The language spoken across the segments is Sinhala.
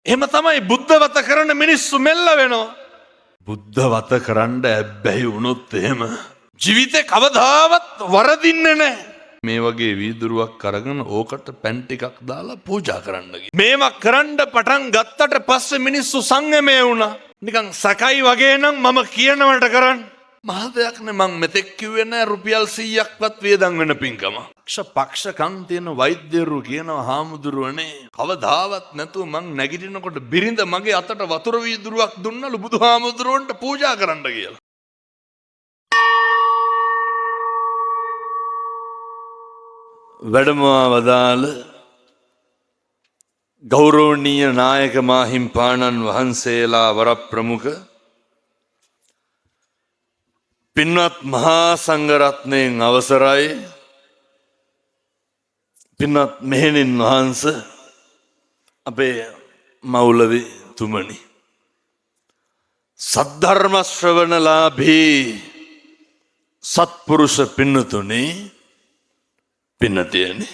එහෙම තමයි බුද්ධවත කරන මිනිස්සු මෙල්ල වෙනවා. බුද්ධවත කරන්න ඇබ්බැහි වුණොත් එහෙම ජීවිතේ කවදාවත් වරදින්නේ නැහැ. මේ වගේ වීදුරුවක් අරගෙන ඕකට පැන් ටිකක් දාලා පූජා කරන්න ගියා. මේවා කරන්න පටන් ගත්තට පස්සේ මිනිස්සු සංයමය වුණා. නිකන් සකයි වගේ නම් මම කියනවට කරන්න. මහ දෙයක් නේ, මං මෙතෙක් කිව්වේ නෑ රුපියල් 100ක්වත් වියදම් වෙන පින්කම. පක්ෂකම් තියෙන වෛද්‍යවරු කියනවා, හාමුදුරුවනේ, කවදාවත් නැතුව මං නැගිටිනකොට බිරිඳ මගේ අතට වතුර වීදුරුවක් දුන්නලු බුදුහාමුදුරුවන්ට පූජා කරන්න කියලා. වැඩමවා වදාළ ගෞරවනීය නායක මාහිම්පාණන් වහන්සේලා වරප්‍රමුඛ පින්වත් මහා සංඝරත්නයෙන් අවසරයි. පින්වත් මෙහෙණින් වහන්ස, අපේ මෞලවි තුමනි, සද්ධර්ම ශ්‍රවණලාභී සත්පුරුෂ පින්නතුනි, පින්නතියනි,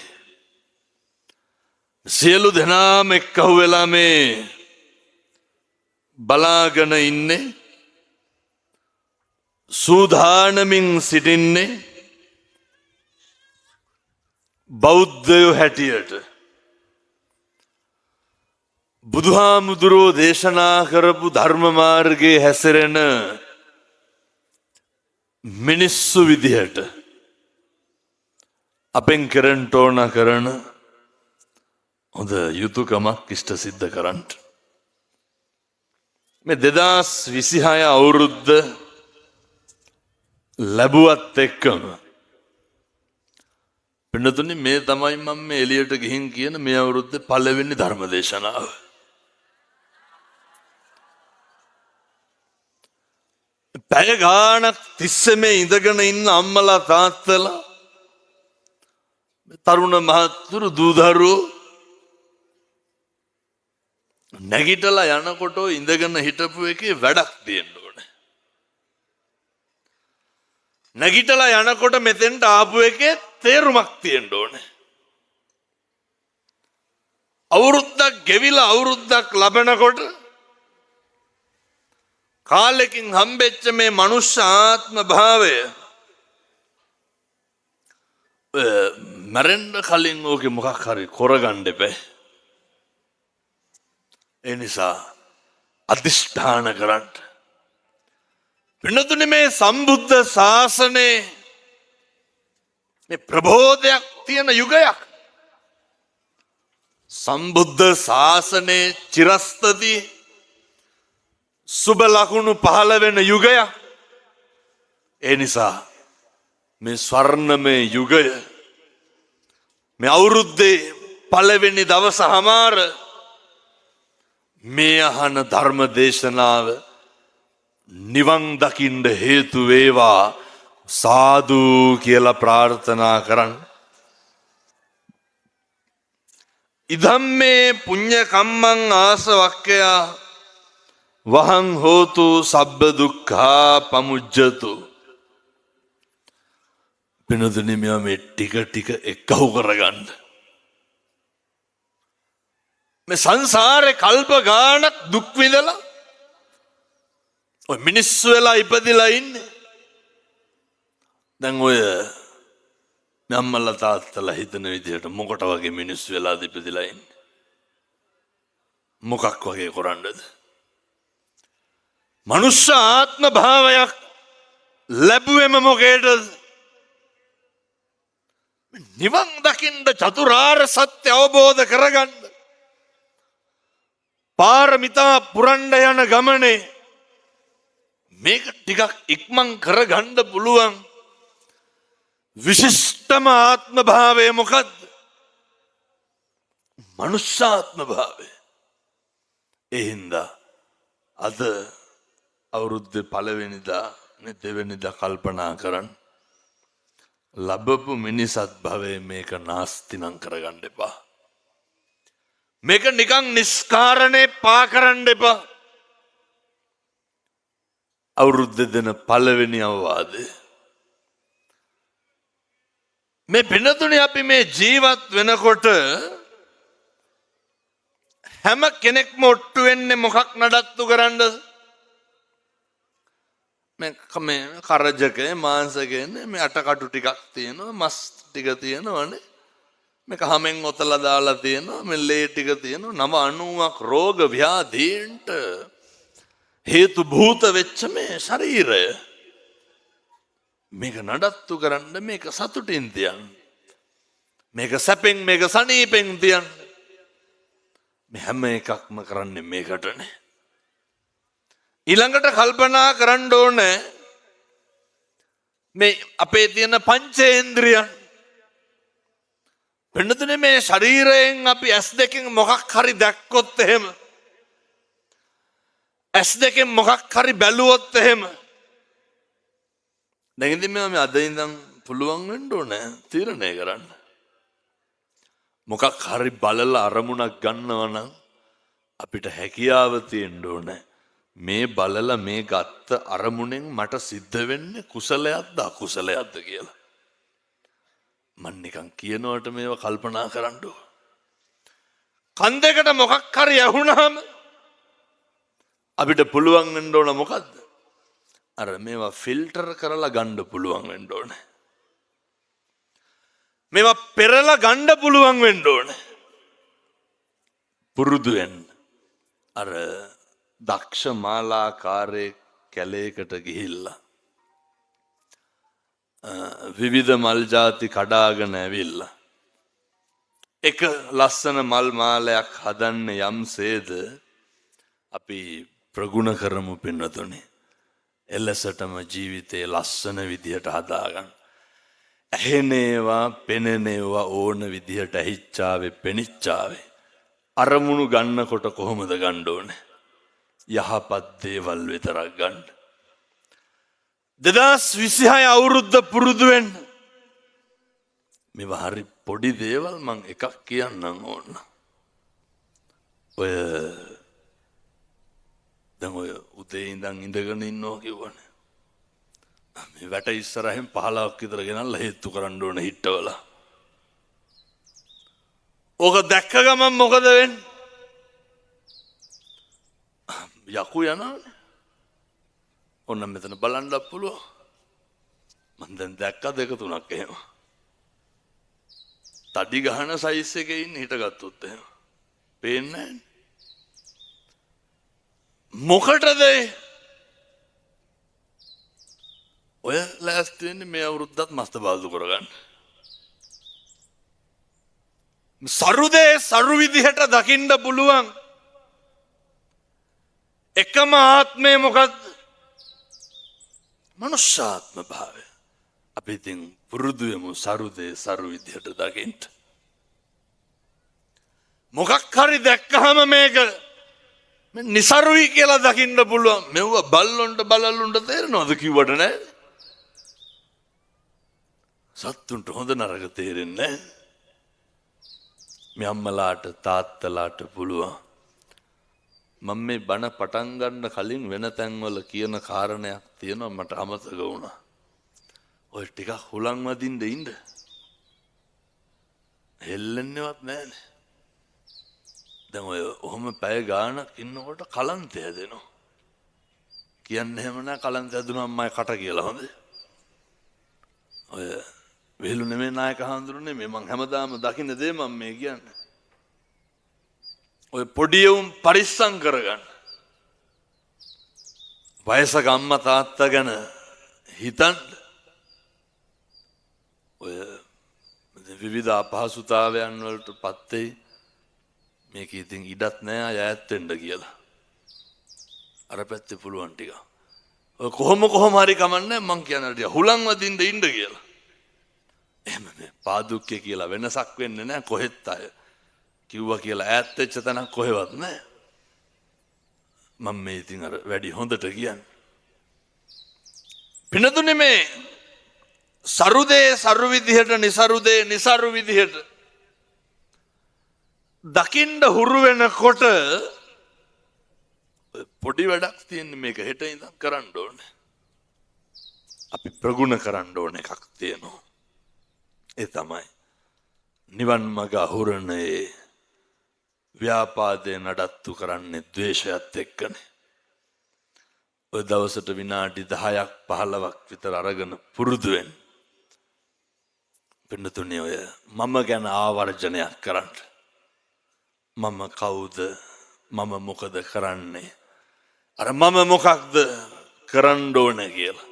සියලු දෙනාම එක්කහු වෙලා මේ බලාගෙන ඉන්නේ, සූදානමින් සිටින්නේ බෞද්ධයෝ හැටියට බුදුහාමුදුරුවෝ දේශනා කරපු ධර්ම මාර්ගයේ හැසිරෙන මිනිස්සු විදිහට අපෙන් කරන්ට ඕන කරන හොඳ යුතුකමක් ඉෂ්ට සිද්ධ කරන්නට. මේ 2026 අවුරුද්ද ලැබුවත් එක්කම පින්නතුනි, මේ තමයි මම මේ එළියට ගිහින් කියන මේ අවුරුද්දේ පළවෙනි ධර්ම දේශනාව. පැය ගාණක් තිස්සේ මේ ඉඳගෙන ඉන්න අම්මලා තාත්තලා, තරුණ මහත්තුරු, දූ දරුවෝ නැගිටලා යනකොට ඉඳගෙන හිටපු එකේ වැඩක් තියෙන්න ඕනේ. නැගිටලා යනකොට මෙතෙන්ට ආපු එකේ තේරුමක් තියෙන්න ඕනේ. අවුරුද්දක් ගෙවිලා අවුරුද්දක් ලබනකොට කාලෙකින් හම්බෙච්ච මේ මනුෂ්‍ය ආත්ම භාවය මැරෙන්න කලින් ඕකේ මොකක් හරි කරගන්න එපා. ඒ නිසා අධිෂ්ඨාන කරන්න. පින්නතුනි, මේ සම්බුද්ධ ශාසනයේ මේ ප්‍රබෝධයක් තියෙන යුගයක්. සම්බුද්ධ ශාසනයේ චිරස්ථිති සුබ ලකුණු පහළ වෙන යුගයක්. ඒ නිසා මේ ස්වර්ණමය යුගය මේ අවුරුද්දේ පළවෙනි දවස හමාර මේ අහන ධර්ම දේශනාව නිවන් දකින්න හේතු වේවා, සාදු කියලා ප්‍රාර්ථනා කරන්න. ඉදම්මේ පුඤ්ඤ කම්මං ආසවක්කයා වහං හෝතු සබ්බ දුක්ඛා පමුජ්ජතු. පිනතුනි, මෙයා මේ ටික ටික එක්කහු කරගන්න. මේ සංසාරේ කල්ප ගාණක් දුක් විඳලා ඔය මිනිස්සු වෙලා ඉපදිලා ඉන්නේ. දැන් ඔය මේ අම්මලා තාත්තලා හිතන විදිහට මොකට වගේ මිනිස්සු වෙලාද ඉපදිලා ඉන්නේ? මොකක් වගේ කරන්නද? මනුෂ්‍ය ආත්ම භාවයක් ලැබුවෙම මොකේටද? නිවන් දකින්න, චතුරාර්ය සත්‍ය අවබෝධ කරගන්න. පාරමිතා පුරන්න යන ගමනේ මේක ටිකක් ඉක්මන් කරගන්න පුළුවන් විශිෂ්ටම ආත්ම භාවය මොකද්ද? මනුෂ්‍යාත්ම භාවය. ඒ හින්දා අද අවුරුද්දේ පළවෙනිදා නේ, දෙවෙනිදා කල්පනා කරන්න. ලැබපු මිනිසත් භවයේ මේක නාස්ති නම් කරගන්න එපා. මේක නිකන් නිස්කාරණේ පා කරන්න එපා. අවුරුද්ද දෙන පළවෙනි අවවාදය. මේ පින්නතුනේ, අපි මේ ජීවත් වෙනකොට හැම කෙනෙක්ම ඔට්ටු වෙන්නේ මොකක් නඩත්තු කරන්නද? මේ මේ කරජකේ මාංශකේ මේ අටකටු ටිකක් තියෙනවා, මස් ටික තියෙනවනේ. මේක හැමෙන් ඔතලා දාලා තියෙනවා, මේ ලේ ටික තියෙනවා. නව 90ක් රෝග ව්‍යාධීන්ට හේතු භූත වෙච්ච මේ ශරීරය මේක නඩත්තු කරන්න, මේක සතුටින් තියන්න, මේක සැපෙන්, මේක සනීපෙන් තියන්න, මේ හැම එකක්ම කරන්නේ මේකටනේ. ඊළඟට කල්පනා කරන්න ඕනේ මේ අපේ තියෙන පංචේන්ද්‍රියන්. වෙනතුනේ මේ ශරීරයෙන් අපි ඇස් දෙකෙන් මොකක් හරි දැක්කොත් එහෙම, ඇස් දෙකෙන් මොකක් හරි බැලුවොත් එහෙම, දැන් ඉතින් මේවා මේ අද ඉඳන් පුළුවන් වෙන්න ඕනේ තීරණය කරන්න. මොකක් හරි බලලා අරමුණක් ගන්නවා නම් අපිට හැකියාව තියෙන්න ඕනේ මේ බලලා මේ ගත්ත අරමුණෙන් මට සිද්ධ වෙන්නේ කුසලයක්ද අකුසලයක්ද කියලා. මං නිකන් කියනවට මේවා කල්පනා කරන්න ඕන. කන් දෙකට මොකක් හරි ඇහුණාම අපිට පුළුවන් වෙන්න ඕන මොකද්ද? අර මේවා ෆිල්ටර් කරලා ගන්න පුළුවන් වෙන්න ඕනේ. මේවා පෙරලා ගන්න පුළුවන් වෙන්න ඕනේ. පුරුදු වෙන්න. අර දක්ෂ මාලාකාරයෙක් කැලේකට ගිහිල්ලා විවිධ මල් ජාති කඩාගෙන ඇවිල්ලා එක ලස්සන මල් මාලයක් හදන්න යම්සේද අපි ප්‍රගුණ කරමු පින්වතුනි. එලෙසටම ජීවිතේ ලස්සන විදිහට හදාගන්න. ඇහෙන ඒවා පෙනෙන ඒවා ඕන විදිහට ඇහිච්චාවේ පෙනිච්චාවේ අරමුණු ගන්නකොට කොහොමද ගන්න ඕනේ? යහපත් දේවල් විතරක් ගන්න. 2026 අවුරුද්ද පුරුදු වෙන්න. මේවා හරි පොඩි දේවල්, මං එකක් කියන්නම් ඕන. ඔය දැන් ඔය උදේ ඉඳන් ඉඳගෙන ඉන්නවා කිව්වනේ. මේ වැට ඉස්සරහින් 15ක් විතර ගෙනල්ලා හේත්තු කරන්න ඕන හිටවලා. ඕක දැක්ක ගමන් මොකද වෙන්නේ? යකු යනවානේ. ඔන්න මෙතන බලන්නත් පුළුවන්. මං දැන් දැක්ක දෙක තුනක් එහෙම. තඩි ගහන සයිස් එකේ ඉන්න හිටගත්තොත් එහෙම. පේන්නේ නැහැ. මොකටද ඒ? ඔය ලෑස්ති වෙන්නේ මේ අවුරුද්දත් මස්ත බාල්දු කරගන්න. සරුදේ සරු විදිහට දකින්න පුළුවන් එකම ආත්මය මොකද්ද? මනුෂ්‍යාත්ම භාවය. අපි ඉතින් පුරුදු වෙමු සරුදේ සරු විදිහට දකින්න. මොකක් හරි දැක්කහම මේක මේ නිසරුයි කියලා දකින්න පුළුවන්. මෙව්ව බල්ලොන්ට බලලුන්ට තේරෙනවද කිව්වට නෑ. සත්තුන්ට හොඳ නරක තේරෙන්නේ නෑ. මේ අම්මලාට තාත්තලාට පුළුවන්. මම මේ බණ පටන් ගන්න කලින් වෙන තැන්වල කියන කාරණයක් තියෙනවා මට අමතක වුණා. ඔය ටිකක් හුලං වදින්න ඉන්න. හෙල්ලෙන්නේවත් නෑනේ. දැන් ඔය ඔහොම පැය ගාණක් ඉන්නකොට කලන්තය හැදෙනවා. කියන්නේ එහෙම නෑ, කලන්තය හැදුනම මම කට කියලා හොඳේ. ඔය වෙලු නෙමෙයි නායක හාමුදුරනේ, මේ මං හැමදාම දකින්න දේ මම මේ කියන්නේ. ඔය පොඩි උන් පරිස්සම් කරගන්න. වයසක අම්මා තාත්තා ගැන හිතන්න. ඔය විවිධ අපහසුතාවයන් වලට පත් වෙයි. මේක ඉතින් ඉඩත් නෑ අය ඈත් වෙන්න කියලා. අර පැත්තේ පුළුවන් ටික. ඔය කොහොම කොහොම හරි කමන්නේ මං කියන්නේ ටික හුලං වදින්න ඉන්න කියලා. එහෙම මේ පාදුක්කේ කියලා වෙනසක් වෙන්නේ නෑ කොහෙත් අය. කිව්වා කියලා ඈත් වෙච්ච තැනක් කොහෙවත් නෑ. මම මේ ඉතින් අර වැඩි හොඳට කියන්නේ. පිනතුනේ මේ සරුදේ සරු විදිහට නිසරුදේ නිසරු විදිහට දකින්න හුරු වෙනකොට පොඩි වැඩක් තියෙන්නේ. මේක හෙට ඉඳන් කරන්න ඕනේ. අපි ප්‍රගුණ කරන්න ඕන එකක් තියෙනවා. ඒ තමයි නිවන් මඟ අහුරන ඒ ව්‍යාපාදය නඩත්තු කරන්නේ ද්වේෂයත් එක්කනේ. ඔය දවසට විනාඩි 10ක් 15ක් විතර අරගෙන පුරුදු වෙන්න. පින්නතුනේ ඔය මම ගැන ආවර්ජනයක් කරන්න. මම කවුද? මම මොකද කරන්නේ? අර මම මොකක්ද කරන්න ඕන කියලා.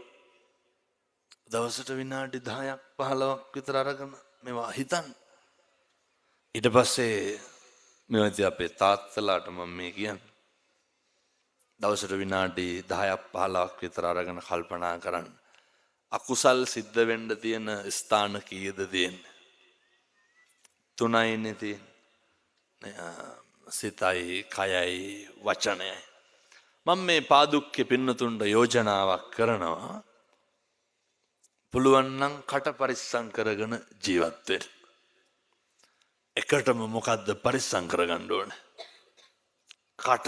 දවසට විනාඩි 10ක් 15ක් විතර අරගෙන මේවා හිතන්න. ඊට පස්සේ මේවා ඉතින් අපේ තාත්තලාට මම මේ කියන්නේ. දවසට විනාඩි 10ක් 15ක් විතර අරගෙන කල්පනා කරන්න. අකුසල් සිද්ධ වෙන්න තියෙන ස්ථාන කීයද තියෙන්නේ? තුනයිනේ තියෙන්නේ. සිතයි, කයයි, වචනයයි. මම මේ පාදුක්කේ පින්නතුන්ට යෝජනාවක් කරනවා. පුළුවන් නම් කට පරිස්සම් කරගෙන ජීවත් වෙන්න. එකටම මොකද්ද පරිස්සම් කරගන්න ඕනේ? කට.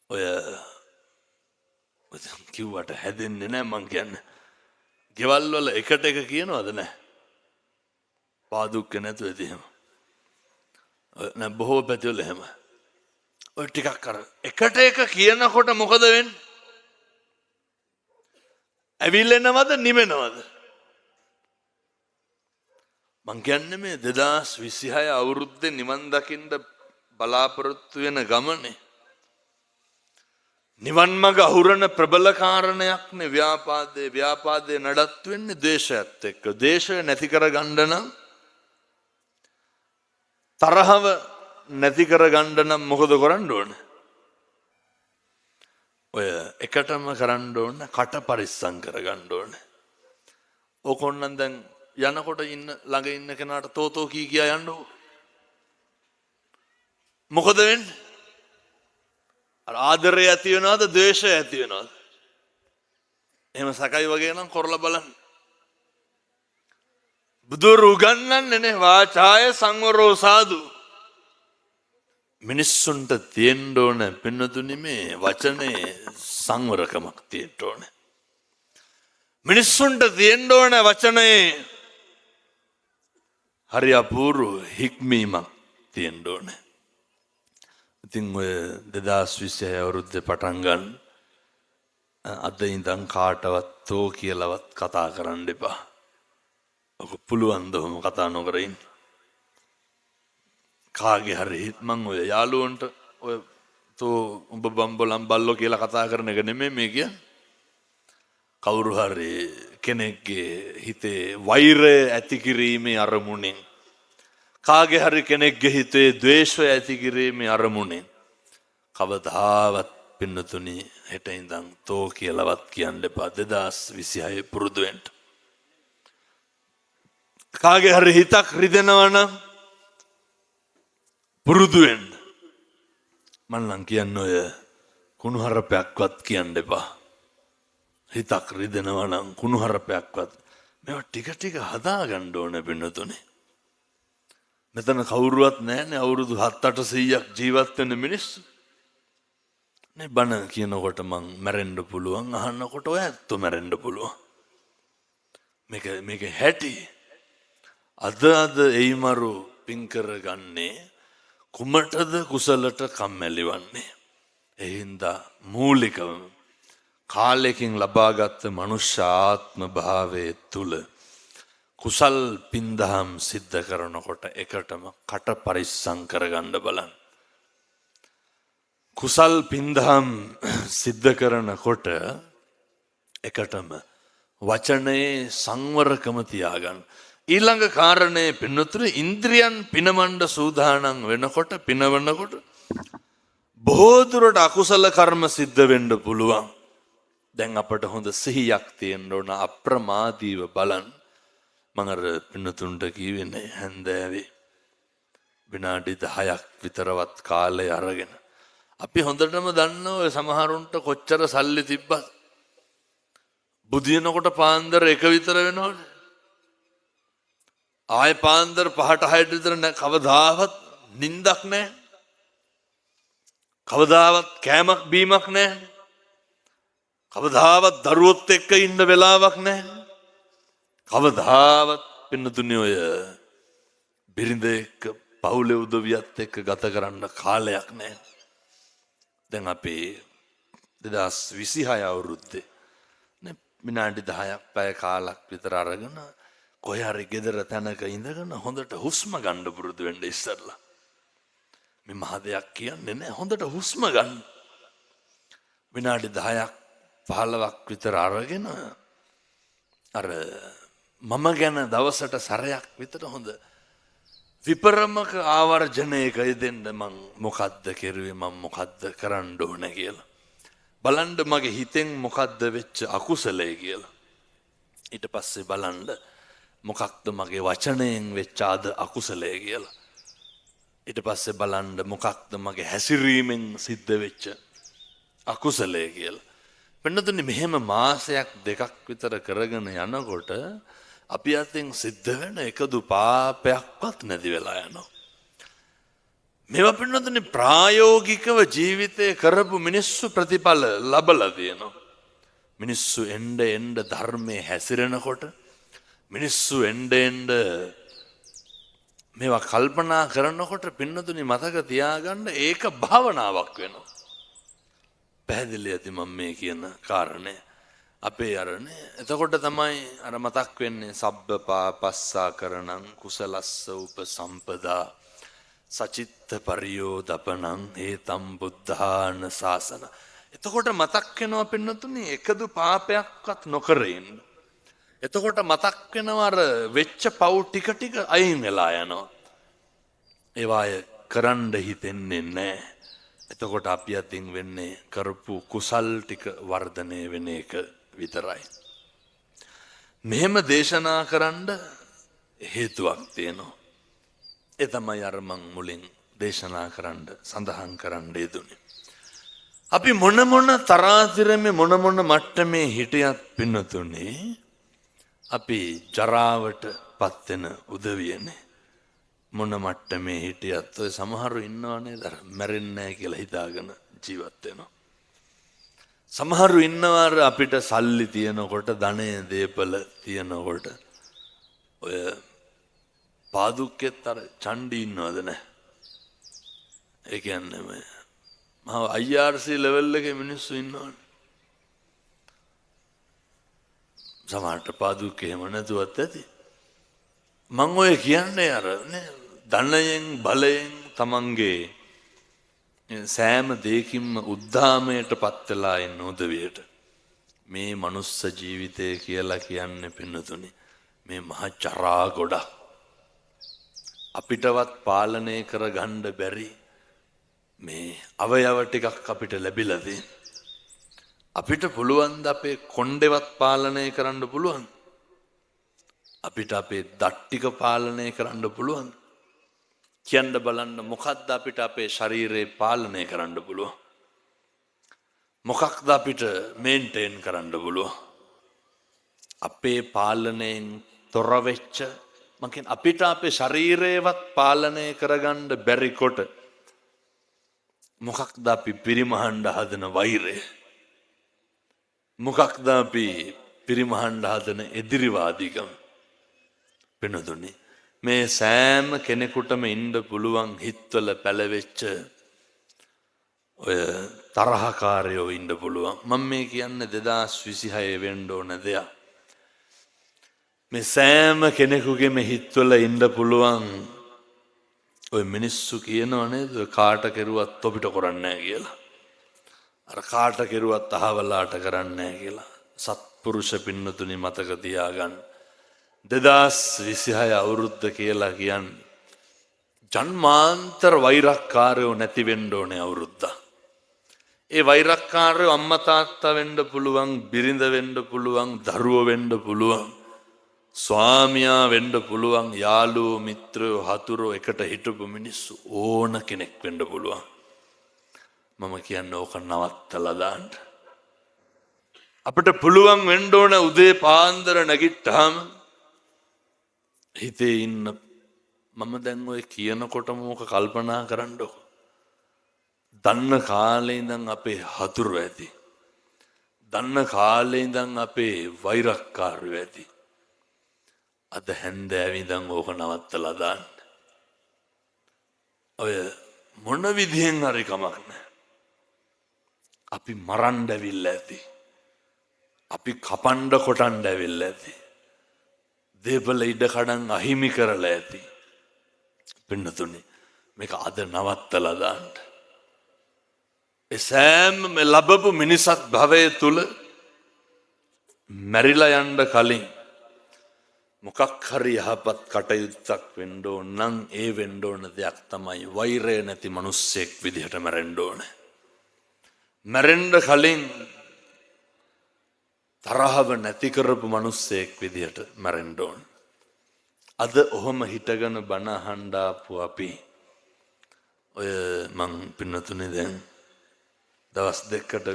ඔය කිව්වට හැදෙන්නේ නෑ මං කියන්නේ. ගෙවල් වල එකට එක කියනවද නෑ? පාදුක්ක නැතුව ඇති එහෙම. නෑ, බොහෝ පැතිවල එහෙම. ඔය ටිකක් අර එකට එක කියනකොට මොකද වෙන්නේ? ඇවිල්ලෙනවද නිවෙනවද? මං කියන්නේ මේ 2026 අවුරුද්දේ නිවන් දකින්න බලාපොරොත්තු වෙන ගමනේ නිවන් මඟ අහුරන ප්‍රබල කාරණයක් නේ ව්‍යාපාදේ. ව්‍යාපාදේ නඩත්තු වෙන්නේ ද්වේෂයත් එක්ක. ද්වේෂය නැති කරගන්න නම්, තරහව නැති කරගන්න නම් මොකද කරන්න ඕන? ඔය එකටම කරන්න ඕන කට පරිස්සම් කරගන්න ඕන. ඕක ඕන්නම් දැන් යනකොට ඉන්න ළඟ ඉන්න කෙනාට තෝතෝ කී කියා යන්න ඕ. මොකද වෙන්නේ? අර ආදරය ඇති වෙනවද ද්වේෂය ඇති වෙනවද? එහෙම සකයි වගේ නම් කරලා බලන්න. බුදුරු උගන්වන්නේ නේ වාචාය සංවරෝ සාදු. මිනිස්සුන්ට තියෙන්න ඕන පින්නතුනි මේ වචනේ සංවරකමක් තියෙන්න ඕන. මිනිස්සුන්ට තියෙන්න ඕන වචනේ හරි අපූර්ව හික්මීමක් තියෙන්න ඕන. ඉතින් ඔය 2026 අවුරුද්දේ පටන් ගන්න අද ඉඳන් කාටවත් තෝ කියලාවත් කතා කරන්න එපා. ඔක පුළුවන් ද ඔහොම කතා නොකර ඉන්න? කාගේ හරි මං ඔය යාළුවන්ට ඔය තෝ උඹ බම්බලම් බල්ලෝ කියලා කතා කරන එක නෙමෙයි මේ කියන්නේ. කවුරු හරි කෙනෙක්ගේ හිතේ වෛරය ඇති කිරීමේ අරමුණෙන්, කාගේ හරි කෙනෙක්ගේ හිතේ ද්වේෂය ඇති කිරීමේ අරමුණෙන් කවදාවත් පින්නතුනි හෙට ඉඳන් තෝ කියලාවත් කියන්න එපා. 2026 පුරුදු වෙන්න. කාගේ හරි හිතක් රිදෙනවා නම් පුරුදු වෙන්න. මං නම් කියන්නේ ඔය කුණුහරුපයක්වත් කියන්න එපා. හිතක් රිදෙනවා නම් කුණුහරුපයක්වත් මේවා ටික ටික හදාගන්න ඕන පින්නතුනේ. මෙතන කවුරුවත් නැහැනේ අවුරුදු 7-800ක් ජීවත් වෙන මිනිස්සු. නේ බණ කියනකොට මං මැරෙන්න පුළුවන්, අහන්නකොට ඔය ඇත්තෝ මැරෙන්න පුළුවන්. මේක මේක හැටි. අද අද එයිමරු පින් කරගන්නේ කුමටද කුසලට කම්මැලි වන්නේ? ඒ හින්දා මූලිකවම කාලයකින් ලබාගත් මනුෂ්‍ය ආත්ම භාවයේ තුල කුසල් පින්දහම් සිද්ධ කරනකොට එකටම කට පරිස්සම් කරගන්න බලන්න. කුසල් පින්දහම් සිද්ධ කරනකොට එකටම වචනයේ සංවරකම තියාගන්න. ඊළඟ කාරණය පින්නතුනේ, ඉන්ද්‍රියන් පිනවන්න සූදානම් වෙනකොට, පිනවනකොට බොහෝ දුරට අකුසල කර්ම සිද්ධ වෙන්න පුළුවන්. දැන් අපට හොඳ සිහියක් තියෙන්න ඕන, අප්‍රමාදීව බලන්න. මං අර පින්නතුන්ට කිව්වේ නේ හැන්දෑවේ විනාඩි 10ක් විතරවත් කාලය අරගෙන. අපි හොඳටම දන්න ඔය සමහරුන්ට කොච්චර සල්ලි තිබ්බත් බුදියනකොට පාන්දර 1 විතර වෙනවනේ. ආයෙ පාන්දර 5ට 6ට විතර නෑ, කවදාවත් නින්දක් නෑ. කවදාවත් කෑමක් බීමක් නෑ. කවදාවත් දරුවොත් එක්ක ඉන්න වෙලාවක් නෑ. කවදාවත් පින්නතුනේ ඔය බිරිඳ එක්ක පවුලේ උදවියත් එක්ක ගත කරන්න කාලයක් නෑ. දැන් අපේ 2026 අවුරුද්දේ නේ විනාඩි 10ක් පැය කාලක් විතර අරගෙන කොහේ හරි ගෙදර තැනක ඉඳගෙන හොඳට හුස්ම ගන්න පුරුදු වෙන්න ඉස්සරලා. මේ මහ දෙයක් කියන්නේ නෑ, හොඳට හුස්ම ගන්න. විනාඩි 10ක් 15ක් විතර අරගෙන අර මම ගැන දවසට සැරයක් විතර හොඳ විපරමක ආවර්ජනයක යෙදෙන්න, මං මොකද්ද කෙරුවේ, මං මොකද්ද කරන්න ඕන කියලා. බලන්න මගේ හිතෙන් මොකද්ද වෙච්ච අකුසලය කියලා. ඊට පස්සේ බලන්න මොකක්ද මගේ වචනයෙන් වෙච්ච අද අකුසලය කියලා. ඊට පස්සේ බලන්න මොකක්ද මගේ හැසිරීමෙන් සිද්ධ වෙච්ච අකුසලය කියලා. වෙනතුනේ මෙහෙම මාසයක් දෙකක් විතර කරගෙන යනකොට අපි අතින් සිද්ධ වෙන එකදු පාපයක්වත් නැති වෙලා යනවා. මේවා පින්නතුනේ ප්‍රායෝගිකව ජීවිතේ කරපු මිනිස්සු ප්‍රතිඵල ලබලා තියෙනවා. මිනිස්සු එන්න එන්න ධර්මයේ හැසිරෙනකොට, මිනිස්සු එන්න එන්න මේවා කල්පනා කරනකොට පින්නතුනි මතක තියාගන්න ඒක භාවනාවක් වෙනවා. පැහැදිලි ඇති මම මේ කියන කාරණය. අපේ අරනේ එතකොට තමයි අර මතක් වෙන්නේ සබ්බ පාපස්සා කරණං කුසලස්ස උපසම්පදා සචිත්ත පරියෝදපනං හේතම් බුද්ධාන සාසන. එතකොට මතක් වෙනවා පින්නතුනි එකදු පාපයක්වත් නොකර ඉන්න. එතකොට මතක් වෙනවා අර වෙච්ච පව් ටික ටික අයින් වෙලා යනවා. ඒවා අය කරන්න හිතෙන්නේ නැහැ. එතකොට අපි අතින් වෙන්නේ කරපු කුසල් ටික වර්ධනය වෙන එක විතරයි. මෙහෙම දේශනා කරන්න හේතුවක් තියෙනවා. ඒ තමයි අර මං මුලින් දේශනා කරන්න සඳහන් කරන්න යෙදුනේ. අපි මොන මොන තරාතිරමේ මොන මොන මට්ටමේ හිටියත් පින්නතුනේ අපි ජරාවට පත් වෙන උදවියනේ. මොන මට්ටමේ හිටියත් ඔය සමහරු ඉන්නව නේද අර මැරෙන්නේ නැහැ කියලා හිතාගෙන ජීවත් වෙනවා. සමහරු ඉන්නවා අර අපිට සල්ලි තියෙනකොට ධනය දේපල තියෙනකොට ඔය පාදුක්කෙත් අර චණ්ඩි ඉන්නවද නැහැ? ඒ කියන්නේ මේ මහා IRC level එකේ මිනිස්සු ඉන්නවනේ. සමහරට පාදුක්කේ එහෙම නැතුවත් ඇති. මං ඔය කියන්නේ අර නේ ධනයෙන් බලයෙන් තමන්ගේ සෑම දෙයකින්ම උද්දාමයට පත් වෙලා ඉන්න උදවියට මේ මනුස්ස ජීවිතය කියලා කියන්නේ පින්නතුනි මේ මහ ජරා ගොඩක්. අපිටවත් පාලනය කරගන්න බැරි මේ අවයව ටිකක් අපිට ලැබිලා තියෙන. අපිට පුළුවන් ද අපේ කොණ්ඩේවත් පාලනය කරන්න පුළුවන්? අපිට අපේ දත් ටික පාලනය කරන්න පුළුවන්? කියන්න බලන්න මොකද්ද අපිට අපේ ශරීරේ පාලනය කරන්න පුළුවන්? මොකක්ද අපිට මේන්ටේන් කරන්න පුළුවන්? අපේ පාලනයෙන් තොර වෙච්ච මං කියන්නේ අපිට අපේ ශරීරේවත් පාලනය කරගන්න බැරි කොට මොකක්ද අපි පිරිමහන්න හදන වෛරය? මොකක්ද අපි පිරිමහන්න හදන එදිරිවාදීකම? පිනදුනි මේ සෑම කෙනෙකුටම ඉන්න පුළුවන් හිත්වල පැලවෙච්ච ඔය තරහකාරයෝ ඉන්න පුළුවන්. මම මේ කියන්නේ 2026 වෙන්න ඕන දෙයක්. මේ සෑම කෙනෙකුගේම හිත්වල ඉන්න පුළුවන් ඔය මිනිස්සු කියනව නේද කාට කෙරුවත් ඔබිට කරන්නේ නැහැ කියලා. අර කාට කෙරුවත් අහවලාට කරන්නේ නැහැ කියලා. සත්පුරුෂ පින්නතුනි මතක තියාගන්න. 2026 අවුරුද්ද කියලා කියන්නේ ජන්මාන්තර වෛරක්කාරයෝ නැති වෙන්න ඕනේ අවුරුද්ද. ඒ වෛරක්කාරයෝ අම්මා තාත්තා වෙන්න පුළුවන්, බිරිඳ වෙන්න පුළුවන්, දරුවෝ වෙන්න පුළුවන්, ස්වාමියා වෙන්න පුළුවන්, යාළුවෝ, මිත්‍රයෝ, හතුරෝ එකට හිටපු මිනිස්සු ඕන කෙනෙක් වෙන්න පුළුවන්. මම කියන්නේ ඕක නවත්තලා දාන්න. අපිට පුළුවන් වෙන්න ඕන උදේ පාන්දර නැගිට්ටාම හිතේ ඉන්න මම දැන් ඔය කියනකොටම ඕක කල්පනා කරන්නකෝ. දන්න කාලේ ඉඳන් අපේ හතුරු ඇති. දන්න කාලේ ඉඳන් අපේ වෛරක්කාරයෝ ඇති. අද හැන්දෑවේ ඉඳන් ඕක නවත්තලා දාන්න. ඔය මොන විදිහෙන් හරි කමක් නැහැ. අපි මරන්න ඇවිල්ලා ඇති. අපි කපන්න කොටන්න ඇවිල්ලා ඇති. දේපල ඉඩ කඩන් අහිමි කරලා ඇති. පින්නතුනි, මේක අද නවත්තලා දාන්න. ඒ සෑම මේ ලැබපු මිනිසත් භවය තුල මැරිලා යන්න කලින් මොකක් හරි යහපත් කටයුත්තක් වෙන්න ඕන නම් ඒ වෙන්න ඕන දෙයක් තමයි වෛරය නැති මිනිස්සෙක් විදිහට මැරෙන්න ඕනේ. මැරෙන්න කලින් තරහව නැති කරපු මිනිස්සෙක් විදිහට මැරෙන්න ඕන. අද ඔහොම හිටගෙන බණ අහන්න ආපු අපි ඔය මං පින්නතුනේ දැන් දවස් දෙකකට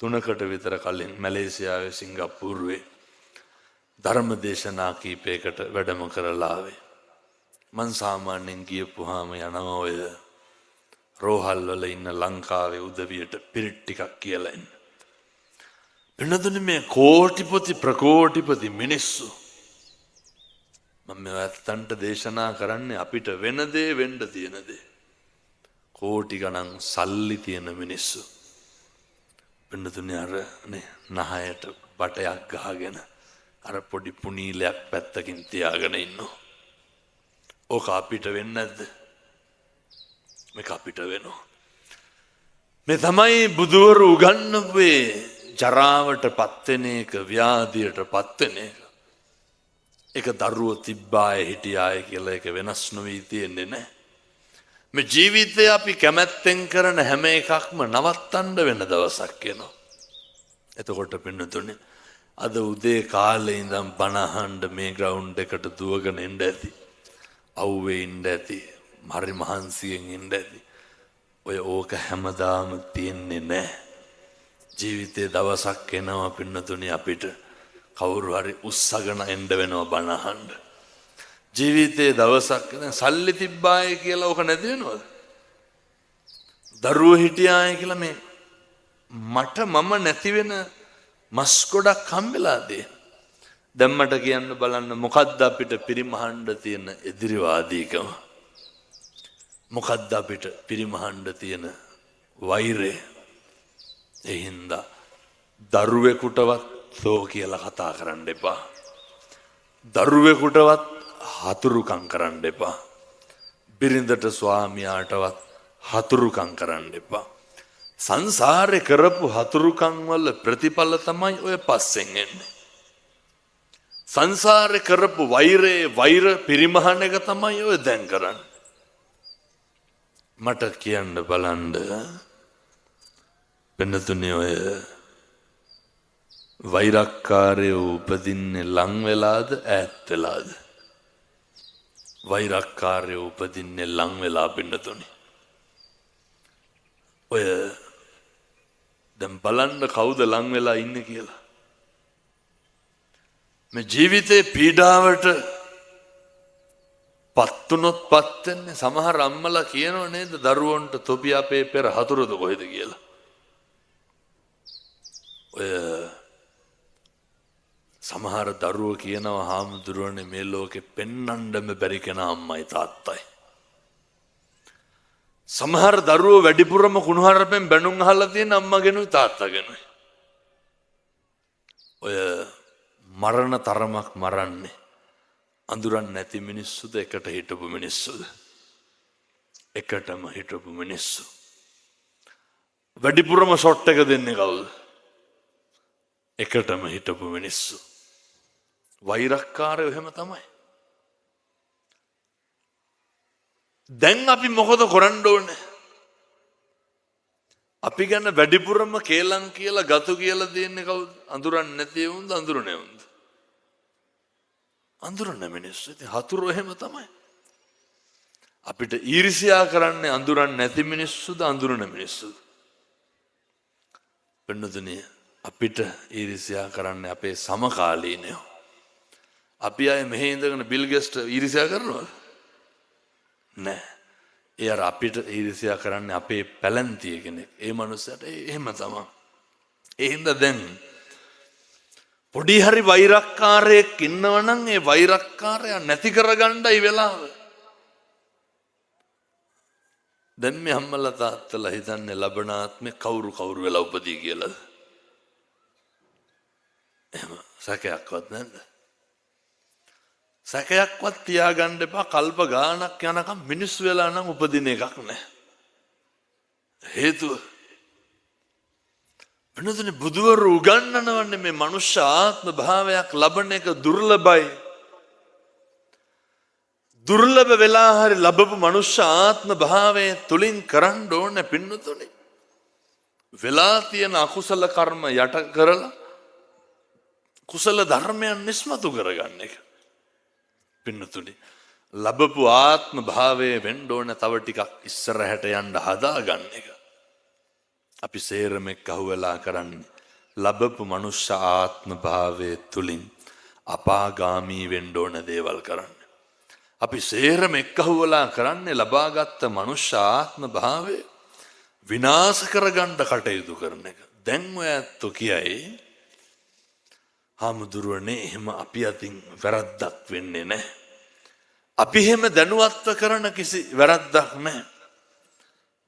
තුනකට විතර කලින් මැලේසියාවේ සිංගප්පූරුවේ ධර්ම දේශනා කීපයකට වැඩම කරලා ආවේ. මං සාමාන්‍යයෙන් ගියපුවාම යනවා ඔය රෝහල් වල ඉන්න ලංකාවේ උදවියට පිරිත් ටිකක් කියලා එන්න. පින්නතුනේ, මේ කෝටිපති ප්‍රකෝටිපති මිනිස්සු මම මේ ඇත්තන්ට දේශනා කරන්නේ අපිට වෙන දේ, වෙන්න තියෙන දේ. කෝටි ගණන් සල්ලි තියෙන මිනිස්සු. පින්නතුනේ, අර නේ නහයට බටයක් ගහගෙන අර පොඩි පුනීලයක් පැත්තකින් තියාගෙන ඉන්නවා. ඕක අපිට වෙන්නේ නැද්ද? මේක අපිට වෙනවා. මේ තමයි බුදුවරු උගන්වපුවේ ජරාවට පත්වෙන එක, ව්‍යාධියට පත්වෙන එක. ඒක දරුවෝ තිබ්බාය හිටියාය කියලා ඒක වෙනස් නොවී තියෙන්නේ නැහැ. මේ ජීවිතය අපි කැමැත්තෙන් කරන හැම එකක්ම නවත්තන්න වෙන දවසක් එනවා. එතකොට පින්නතුනේ, අද උදේ කාලේ ඉඳන් බණ අහන්න මේ ග්‍රවුන්ඩ් එකට දුවගෙන එන්න ඇති. අවුවේ ඉන්න ඇති. හරි මහන්සියෙන් ඉන්න ඇති. ඔය ඕක හැමදාම තියෙන්නේ නැහැ. ජීවිතේ දවසක් එනවා පින්නතුනේ, අපිට කවුරු හරි උස්සගෙන එන්න වෙනවා බණ අහන්න. ජීවිතේ දවසක් දැන් සල්ලි තිබ්බාය කියලා ඕක නැති වෙනවද? දරුවෝ හිටියාය කියලා මේ මට මම නැති වෙන මස් ගොඩක් හම්බෙලා තියෙන. දැන් මට කියන්න බලන්න, මොකද්ද අපිට පිරිමහන්න තියෙන එදිරිවාදීකම? මොකද්ද අපිට පිරිමහන්න තියෙන වෛරය? ඒ හින්දා දරුවෙකුටවත් තෝ කියලා කතා කරන්න එපා. දරුවෙකුටවත් හතුරුකම් කරන්න එපා. බිරිඳට ස්වාමියාටවත් හතුරුකම් කරන්න එපා. සංසාරේ කරපු හතුරුකම් වල ප්‍රතිඵල තමයි ඔය පස්සෙන් එන්නේ. සංසාරේ කරපු වෛරේ වෛර පිරිමහන එක තමයි ඔය දැන් කරන්නේ. මට කියන්න බලන්න පින්නතුනේ, ඔය වෛරක්කාරයෝ උපදින්නේ ලං වෙලාද ඈත් වෙලාද? වෛරක්කාරයෝ උපදින්නේ ලං වෙලා පින්නතුනේ. ඔය දැන් බලන්න කවුද ලං වෙලා ඉන්නේ කියලා. මේ ජීවිතේ පීඩාවට පත් වුනොත් පත් වෙන්නේ, සමහර අම්මලා කියනව නේද දරුවන්ට, තොපි අපේ පෙර හතුරුද කොහෙද කියලා. ඔය සමහර දරුවෝ කියනවා, හාමුදුරුවනේ, මේ ලෝකෙ පෙන්නන්නම බැරි කෙනා අම්මයි තාත්තයි. සමහර දරුවෝ වැඩිපුරම කුණුහරුපෙන් බැනුම් අහලා තියෙන අම්මගෙනුයි තාත්තගෙනුයි. ඔය මරණ තරමක් මරන්නේ අඳුරන් නැති මිනිස්සුද, එකට හිටපු මිනිස්සුද? එකටම හිටපු මිනිස්සු. වැඩිපුරම ෂොට් එක දෙන්නේ කවුද? එකටම හිටපු මිනිස්සු. වෛරක්කාරයෝ එහෙම තමයි. දැන් අපි මොකද කරන්න ඕනේ? අපි ගැන වැඩිපුරම කේලම් කියලා ගතු කියලා දෙන්නේ කවුද? අඳුරන්නේ නැති උන්ද, අඳුරන උන්ද? අඳුරන මිනිස්සු. ඉතින් හතුරු එහෙම තමයි. අපිට ඊර්ෂ්‍යා කරන්නේ අඳුරන්නේ නැති මිනිස්සුද, අඳුරන මිනිස්සුද? පින්නතුනි, අපිට ඊර්ෂ්‍යා කරන්නේ අපේ සමකාලීනයෝ. අපි අය මෙහෙ ඉඳගෙන බිල් ගේට්ස්ට ඊර්ෂ්‍යා කරනවද? නෑ. ඒ අර අපිට ඊර්ෂ්‍යා කරන්නේ අපේ පැලැන්තිය කෙනෙක්. ඒ මනුස්සයාට එහෙම තමයි. ඒ හින්දා දැන් පොඩි හරි වෛරක්කාරයෙක් ඉන්නවනම් ඒ වෛරක්කාරයා නැති කරගන්නයි වෙලාව. දැන් මේ අම්මලා තාත්තලා හිතන්නේ ලබන ආත්මේ කවුරු කවුරු වෙලා උපදී කියලාද? එහෙම සැකයක්වත් නැද්ද? සැකයක්වත් තියාගන්න එපා. කල්ප ගාණක් යනකම් මිනිස්සු වෙලා නම් උපදින එකක් නෑ. හේතුව වෙනතුනේ බුදුවරු උගන්වනවන්නේ මේ මනුෂ්‍ය ආත්ම භාවයක් ලබන එක දුර්ලභයි. දුර්ලභ වෙලා හරි ලැබපු මනුෂ්‍ය ආත්ම භාවය තුලින් කරන්න ඕනේ පින්නතුනේ. වෙලා තියෙන අකුසල කර්ම යට කරලා කුසල ධර්මයන් නිස්මතු කරගන්න එක. පින්නතුනේ ලැබපු ආත්ම භාවය වෙන්න ඕන තව ටිකක් ඉස්සරහට යන්න හදාගන්න එක. අපි සේරම එක්ක අහුවෙලා කරන්නේ ලැබපු මනුෂ්‍ය ආත්ම භාවය තුලින් අපාගාමී වෙන්න ඕන දේවල් කරන්න. අපි සේරම එක්ක අහුවෙලා කරන්නේ ලබාගත් මනුෂ්‍ය ආත්ම භාවය විනාශ කරගන්න කටයුතු කරන එක. දැන් ඔය ඇත්තෝ කියයි හාමුදුරුවනේ එහෙම අපි අතින් වැරද්දක් වෙන්නේ නැහැ. අපි එහෙම දැනුවත්ව කරන කිසි වැරද්දක් නැහැ.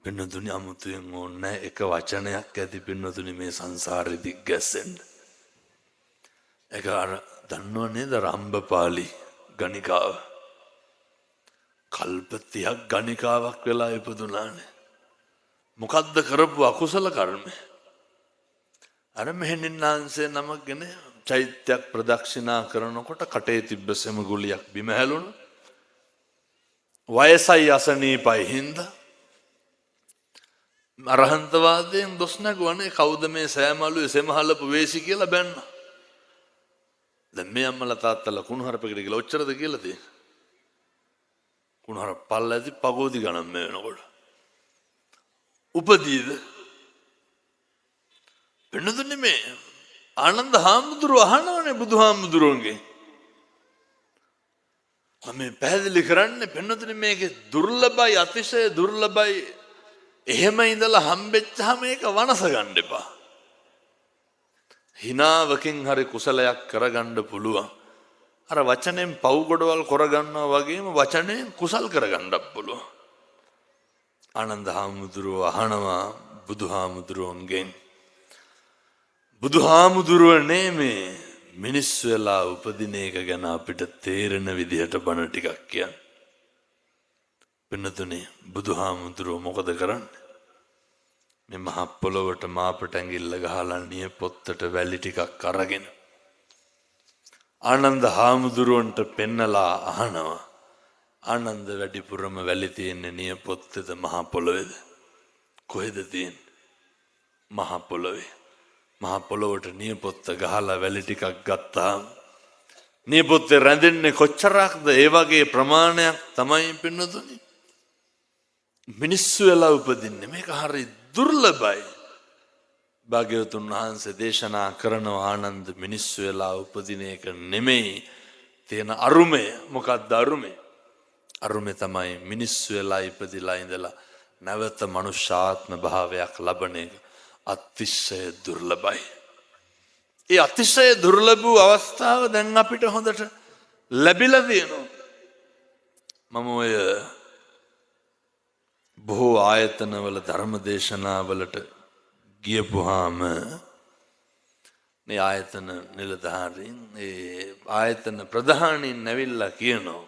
පින්නතුනි අමුතුවෙන් ඕනේ එක වචනයක් ඇති පින්නතුනි මේ සංසාරෙ දිග්ගැස්සෙන්න. ඒක අර දන්නව නේද රම්බපාලි ගණිකාව. කල්ප 30ක් ගණිකාවක් වෙලා ඉපදුනානේ. මොකද්ද කරපු අකුසල කර්මය? අර මෙහෙණින් වහන්සේ නමක් ගෙන චෛත්‍යයක් ප්‍රදක්ෂිනා කරනකොට කටේ තිබ්බ සෙම ගුලියක් බිම හැලුණා. වයසයි අසනීපයි හින්දා අරහන්තවාදයෙන් දොස් නැගුවනේ කවුද මේ සෑමලුවේ සෙමහලපු වේසි කියලා බැන්නා. දැන් මේ අම්මලා තාත්තලා කුණුහරුපකට කියලා ඔච්චරද කියලා තියෙන්නේ. කුණුහරුප පල්ල ඇති පගෝදි ගණන් මේ වෙනකොට. උපදීද? වෙනදුනේ මේ ආනන්ද හාමුදුරුවෝ අහනවනේ බුදුහාමුදුරුවන්ගේ. මම මේ පැහැදිලි කරන්නේ පෙන්නතුනේ මේකේ දුර්ලභයි, අතිශය දුර්ලභයි. එහෙම ඉඳලා හම්බෙච්චාම ඒක වනස ගන්න එපා. හිනාවකින් හරි කුසලයක් කරගන්න පුළුවන්. අර වචනෙන් පව් ගොඩවල් කරගන්නවා වගේම වචනයෙන් කුසල් කරගන්නත් පුළුවන්. ආනන්ද හාමුදුරුවෝ අහනවා බුදුහාමුදුරුවන්ගෙන්, බුදුහාමුදුරුවනේ මේ මිනිස් වෙලා උපදින එක ගැන අපිට තේරෙන විදිහට බණ ටිකක් කියන්න. පින්නතුනේ බුදුහාමුදුරුවෝ මොකද කරන්නේ? මේ මහ පොළොවට මාපට ඇඟිල්ල ගහලා නිය පොත්තට වැලි ටිකක් අරගෙන ආනන්ද හාමුදුරුවන්ට පෙන්නලා අහනවා, ආනන්ද වැඩිපුරම වැලි තියෙන්නේ නිය පොත්තේද මහ පොළොවේද? කොහෙද තියෙන්නේ? මහ පොළොවේ. මහ පොළොවට නිය පොත්ත ගහලා වැලි ටිකක් ගත්තාම නිය පොත්තේ රැඳෙන්නේ කොච්චරක්ද? ඒ වගේ ප්‍රමාණයක් තමයි පින්නතුනි මිනිස්සු වෙලා උපදින්නේ. මේක හරි දුර්ලභයි. භාග්‍යවතුන් වහන්සේ දේශනා කරන ආනන්ද මිනිස්සු වෙලා උපදින එක නෙමෙයි තියෙන අරුමය. මොකක්ද අරුමය? අරුමය තමයි මිනිස්සු වෙලා ඉපදිලා ඉඳලා නැවත මනුෂ්‍යාත්ම භාවයක් ලබන එක අතිශය දුර්ලභයි. ඒ අතිශය දුර්ලභ වූ අවස්ථාව දැන් අපිට හොඳට ලැබිලා තියෙනවා. මම ඔය බොහෝ ආයතනවල ධර්ම දේශනාවලට ගියපුහාම මේ ආයතන නිලධාරීන් ඒ ආයතන ප්‍රධානීන් ඇවිල්ලා කියනවා,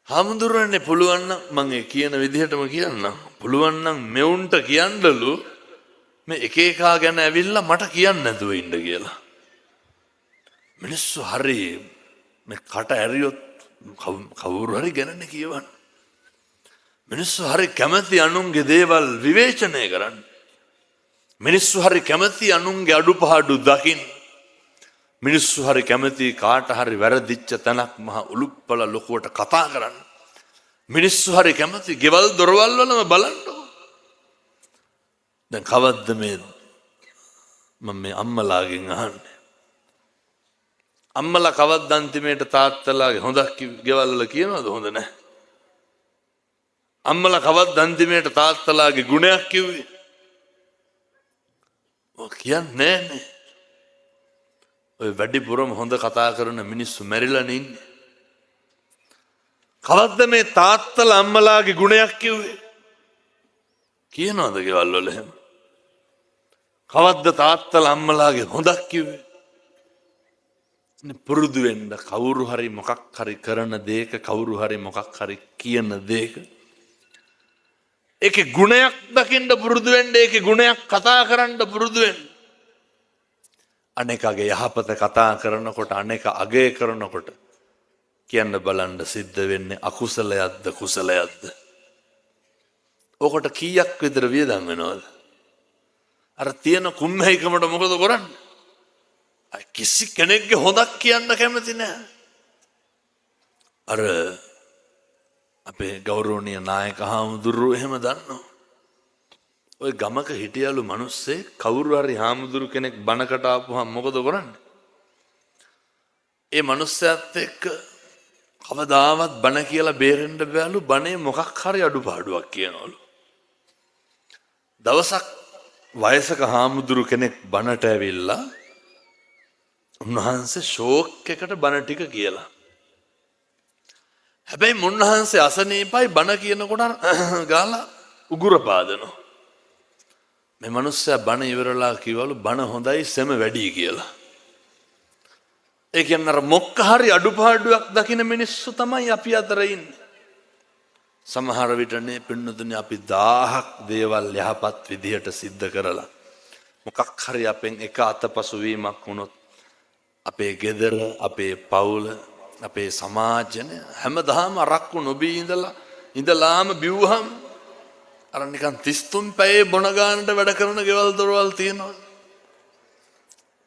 හාමුදුරුවනේ පුළුවන් නම් මං ඒ කියන විදිහටම කියන්නම්, පුළුවන් නම් මෙවුන්ට කියන්නලු මේ එක එකා ගැන ඇවිල්ලා මට කියන්න නැතුව ඉන්න කියලා. මිනිස්සු හරි මේ කට ඇරියොත් කවුරු හරි ගැනනේ කියවන්නේ. මිනිස්සු හරි කැමති අනුන්ගේ දේවල් විවේචනය කරන්න. මිනිස්සු හරි කැමති අනුන්ගේ අඩුපාඩු දකින්න. මිනිස්සු හරි කැමති කාට හරි වැරදිච්ච තැනක් මහ උලුප්පල ලොකුවට කතා කරන්න. මිනිස්සු හරි කැමති ගෙවල් දොරවල් වලම බලන්න. දැන් කවද්ද මේ මම මේ අම්මලාගෙන් අහන්නේ, අම්මලා කවද්ද අන්තිමේට තාත්තලාගේ හොඳක් ගෙවල් වල කියනවද? හොඳ නැහැ. අම්මලා කවද්ද අන්තිමේට තාත්තලාගේ ගුණයක් කිව්වේ? ඔය කියන්නේ නෑනේ. ඔය වැඩිපුරම හොඳ කතා කරන මිනිස්සු මැරිලානේ ඉන්නේ. කවද්ද මේ තාත්තලා අම්මලාගේ ගුණයක් කිව්වේ? කියනවද ගෙවල් වල එහෙම? කවද්ද තාත්තලා අම්මලාගේ හොඳක් කිව්වේ? පුරුදු වෙන්න කවුරු හරි මොකක් හරි කරන දේක, කවුරු හරි මොකක් හරි කියන දේක ඒකේ ගුණයක් දකින්න පුරුදු වෙන්න, ඒකේ ගුණයක් කතා කරන්න පුරුදු වෙන්න. අනේකගේ යහපත කතා කරනකොට, අනේක අගය කරනකොට කියන්න බලන්න සිද්ධ වෙන්නේ අකුසලයක්ද කුසලයක්ද? ඕකට කීයක් විතර වියදම් වෙනවද? අර තියෙන කුම්හැයිකමට මොකද කරන්නේ? කිසි කෙනෙක්ගේ හොඳක් කියන්න කැමති නෑ. අර අපේ ගෞරවනීය නායක හාමුදුරුවෝ එහෙම දන්නවා. ඔය ගමක හිටියලු මිනිස්සේ කවුරු හරි හාමුදුරු කෙනෙක් බණකට ආපුවහම මොකද කරන්නේ? ඒ මිනිස්සයත් එක්ක කවදාවත් බණ කියලා බේරෙන්න බෑලු, බණේ මොකක් හරි අඩුපාඩුවක් කියනවලු. දවසක් වයසක හාමුදුරු කෙනෙක් බණට ඇවිල්ලා උන්වහන්සේ ෂෝක් එකට බණ ටික කියලා. හැබැයි මුන්වහන්සේ අසනීපයි, බණ කියනකොට ගාලා උගුර පාදනවා. මේ මනුස්සයා බණ ඉවරලා කිව්වලු බණ හොඳයි සෙම වැඩි කියලා. ඒ කියන්නේ අර මොක්ක හරි අඩුපාඩුවක් දකින මිනිස්සු තමයි අපි අතර ඉන්නේ. සමහර විටනේ පින්නතුනේ අපි 1000ක් දේවල් යහපත් විදිහට සිද්ධ කරලා මොකක් හරි අපෙන් එක අතපසු වීමක් වුණොත් අපේ ගෙදර, අපේ පවුල, අපේ සමාජන හැමදාම අරක්කු නොබී ඉඳලා ඉඳලාම බිව්වහම අර නිකන් 33 පැයේ බොන ගානට වැඩ කරන ගෙවල් දොරවල් තියෙනවා.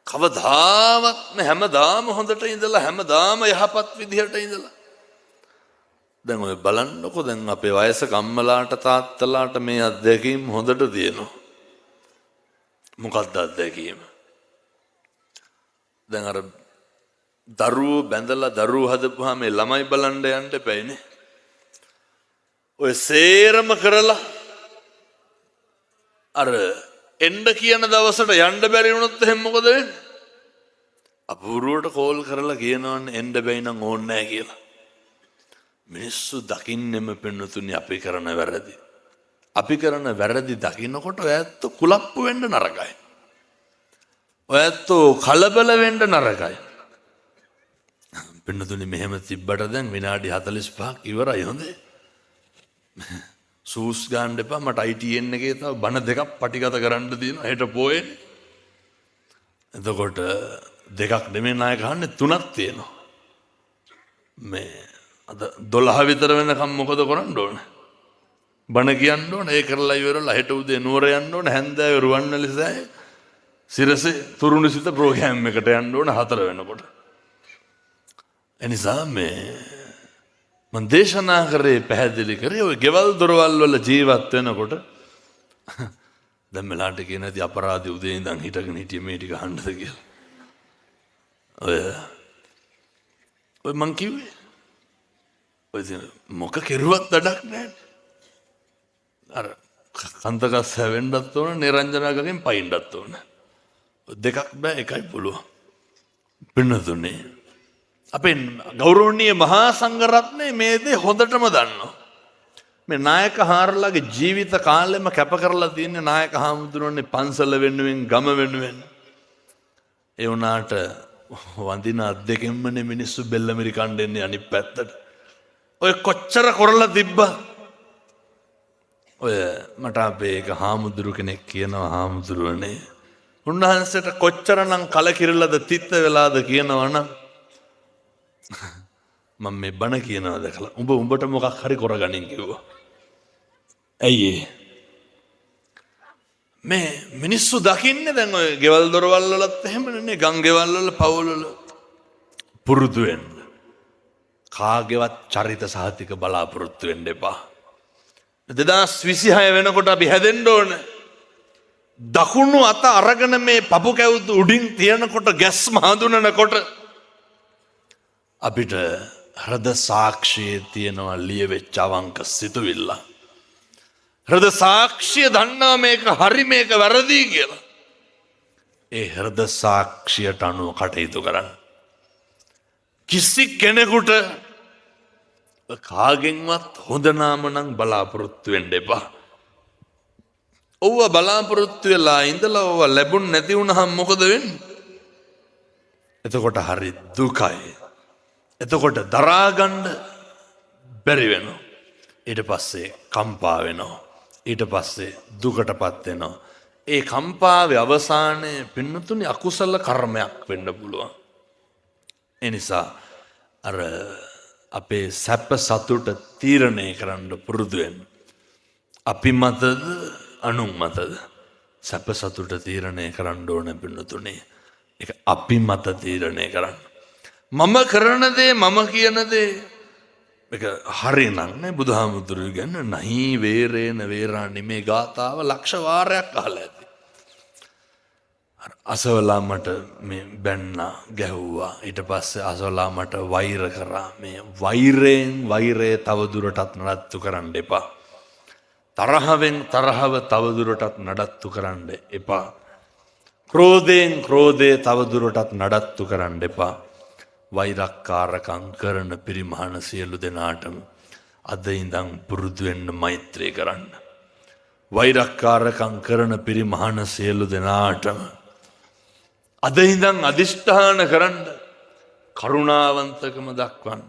කවදාවත් හැමදාම හොඳට ඉඳලා හැමදාම යහපත් විදිහට ඉඳලා දැන් ඔය බලන්නකෝ, දැන් අපේ වයසක අම්මලාට තාත්තලාට මේ අත්දැකීම් හොඳට තියෙනවා. මොකක්ද අත්දැකීම? දැන් අර දරුවෝ බැඳලා දරුවෝ හදපුවාම මේ ළමයි බලන්න යන්න එපැයිනේ. ඔය සේරම කරලා අර එන්න කියන දවසට යන්න බැරි වුණොත් එහෙම මොකද වෙන්නේ? අපූර්වට කෝල් කරලා කියනවනේ එන්න බැයි නම් ඕනේ නැහැ කියලා. මිනිස්සු දකින්නෙම පින්නතුනි අපි කරන වැරදි. අපි කරන වැරදි දකින්නකොට ඔය ඇත්තෝ කුලප්පු වෙන්න නරකයි. ඔය ඇත්තෝ කලබල වෙන්න නරකයි. පින්නතුනි මෙහෙම තිබ්බට දැන් විනාඩි 45ක් ඉවරයි හොඳේ. සූස් ගන්න එපා, මට ITN එකේ තව බණ දෙකක් පටිගත කරන්න තියෙනවා හෙට පොයේනේ. එතකොට දෙකක් නෙමෙයි නායක අහන්නේ තුනක් තියෙනවා. මේ අද 12 විතර වෙනකම් මොකද කරන්න ඕන? බණ කියන්න ඕන. ඒ කරලා ඉවරලා හෙට උදේ නුවර යන්න ඕන. හැන්දෑවේ රුවන්වැලි සෑයේ සිරසේ තුරුණු සිත ප්‍රෝග්‍රෑම් එකට යන්න ඕන 4 වෙනකොට. එනිසා මේ මං දේශනා කරේ පැහැදිලි කරේ ඔය ගෙවල් දොරවල් වල ජීවත් වෙනකොට දැන් මෙලාට කියන ඇති අපරාධي උදේ ඉඳන් හිටගෙන හිටියේ මේ ටික අහන්නද කියලා. ඔය ඔය මං කිව්වේ ඔය ඉතින් මොක කෙරුවත් වැඩක් නෑනේ. අර කන්දගස් හැවෙන්නත් ඕන, නිරංජනාගගෙන් පයින්නත් ඕන. දෙකක් බෑ, එකයි පුළුවන්. පින්නතුනේ අපේ ගෞරවනීය මහා සංඝරත්නය මේ දේ හොඳටම දන්නවා. මේ නායක හාරලාගේ ජීවිත කාලෙම කැප කරලා තියෙන්නේ නායක හාමුදුරුවනේ පන්සල වෙනුවෙන්, ගම වෙනුවෙන්. ඒ වුණාට වඳින අත් දෙකෙන්මනේ මිනිස්සු බෙල්ල මිරි කණ්ඩ එන්නේ අනිත් පැත්තට. ඔය කොච්චර කරලා තිබ්බා. ඔය මට අපේ එක හාමුදුරු කෙනෙක් කියනවා, හාමුදුරුවනේ උන්වහන්සේට කොච්චරනම් කලකිරලද තිත්ත වෙලාද කියනවනම් මම මේ බණ කියනවා දැකලා උඹ උඹට මොකක් හරි කරගනින් කිව්වා. ඇයි ඒ? මේ මිනිස්සු දකින්නේ දැන් ඔය ගෙවල් දොරවල් වලත් එහෙමනේ, ගම් ගෙවල් වල පවුල් වල පුරුදු වෙන්න. කාගේවත් චරිත සහතික බලාපොරොත්තු වෙන්න එපා. 2026 වෙනකොට අපි හැදෙන්න ඕන. දකුණු අත අරගෙන මේ පපු කැවුතු උඩින් තියනකොට ගැස්ම හඳුනනකොට අපිට හෘද සාක්ෂියේ තියෙනවා ලියවෙච්ච අවංක සිතුවිල්ල. හෘද සාක්ෂිය දන්නවා මේක හරි මේක වැරදි කියලා. ඒ හෘද සාක්ෂියට අනුව කටයුතු කරන්න. කිසි කෙනෙකුට කාගෙන්වත් හොඳ නාම නම් බලාපොරොත්තු වෙන්න එපා. ඔව්ව බලාපොරොත්තු වෙලා ඉඳලා ඔව්ව ලැබුණ නැති වුණහම මොකද වෙන්නේ? එතකොට හරි දුකයි. එතකොට දරාගන්න බැරි වෙනවා. ඊට පස්සේ කම්පා වෙනවා. ඊට පස්සේ දුකටපත් වෙනවා. ඒ කම්පාවේ අවසානයේ පින්නතුනි අකුසල කර්මයක් වෙන්න පුළුවන්. ඒ නිසා අර අපේ සැප සතුට තීරණය කරන්න පුරුදු වෙන්න. අපි මතද අනුන් මතද සැප සතුට තීරණය කරන්න ඕන පින්නතුනේ. ඒක අපි මත තීරණය කරන්න. මම කරන දේ, මම කියන දේ ඒක හරි නම් නේ. බුදුහාමුදුරුවෝ ගැන නහි වේරේන වේරාණි මේ ගාථාව ලක්ෂ වාරයක් අහලා ඇති. අර අසවලා මට මේ බැන්නා, ගැහුවා, ඊට පස්සේ අසවලා මට වෛර කරා. මේ වෛරයෙන් වෛරය තව දුරටත් නඩත්තු කරන්න එපා. තරහවෙන් තරහව තව දුරටත් නඩත්තු කරන්න එපා. ක්‍රෝධයෙන් ක්‍රෝධය තව දුරටත් නඩත්තු කරන්න එපා. වෛරක්කාරකම් කරන පිරිමහන සියලු දෙනාටම අද ඉඳන් පුරුදු වෙන්න මෛත්‍රී කරන්න. වෛරක්කාරකම් කරන පිරිමහන සියලු දෙනාටම අද ඉඳන් අධිෂ්ඨාන කරන්න කරුණාවන්තකම දක්වන්න.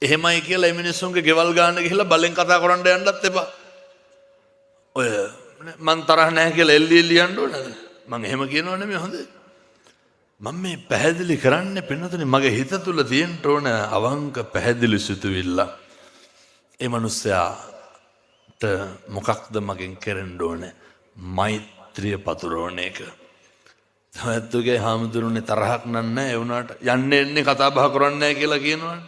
එහෙමයි කියලා මේ මිනිස්සුන්ගේ ගෙවල් ගාන ගිහිල්ලා බලෙන් කතා කරන්න යන්නත් එපා. ඔය මං තරහ නැහැ කියලා එල්ලි එල්ලි යන්න ඕනද? මං එහෙම කියනව නෙමෙයි හොඳේ. මං මේ පැහැදිලි කරන්නේ පින්නතුනි, මගේ හිත තුල තියෙන්න ඕන අවංක පැහැදිලි සිතුවිල්ල. ඒ මනුස්සයාට මොකක්ද මගෙන් කෙරෙන්න ඕනේ? මෛත්‍රිය පතුරවන එක. තමැත්තුගේ හාමුදුරුවනේ තරහක් නෑ, ඒ වුණාට යන්නේ එන්නේ කතා බහ කරන්නේ නැහැ කියලා කියනවනේ.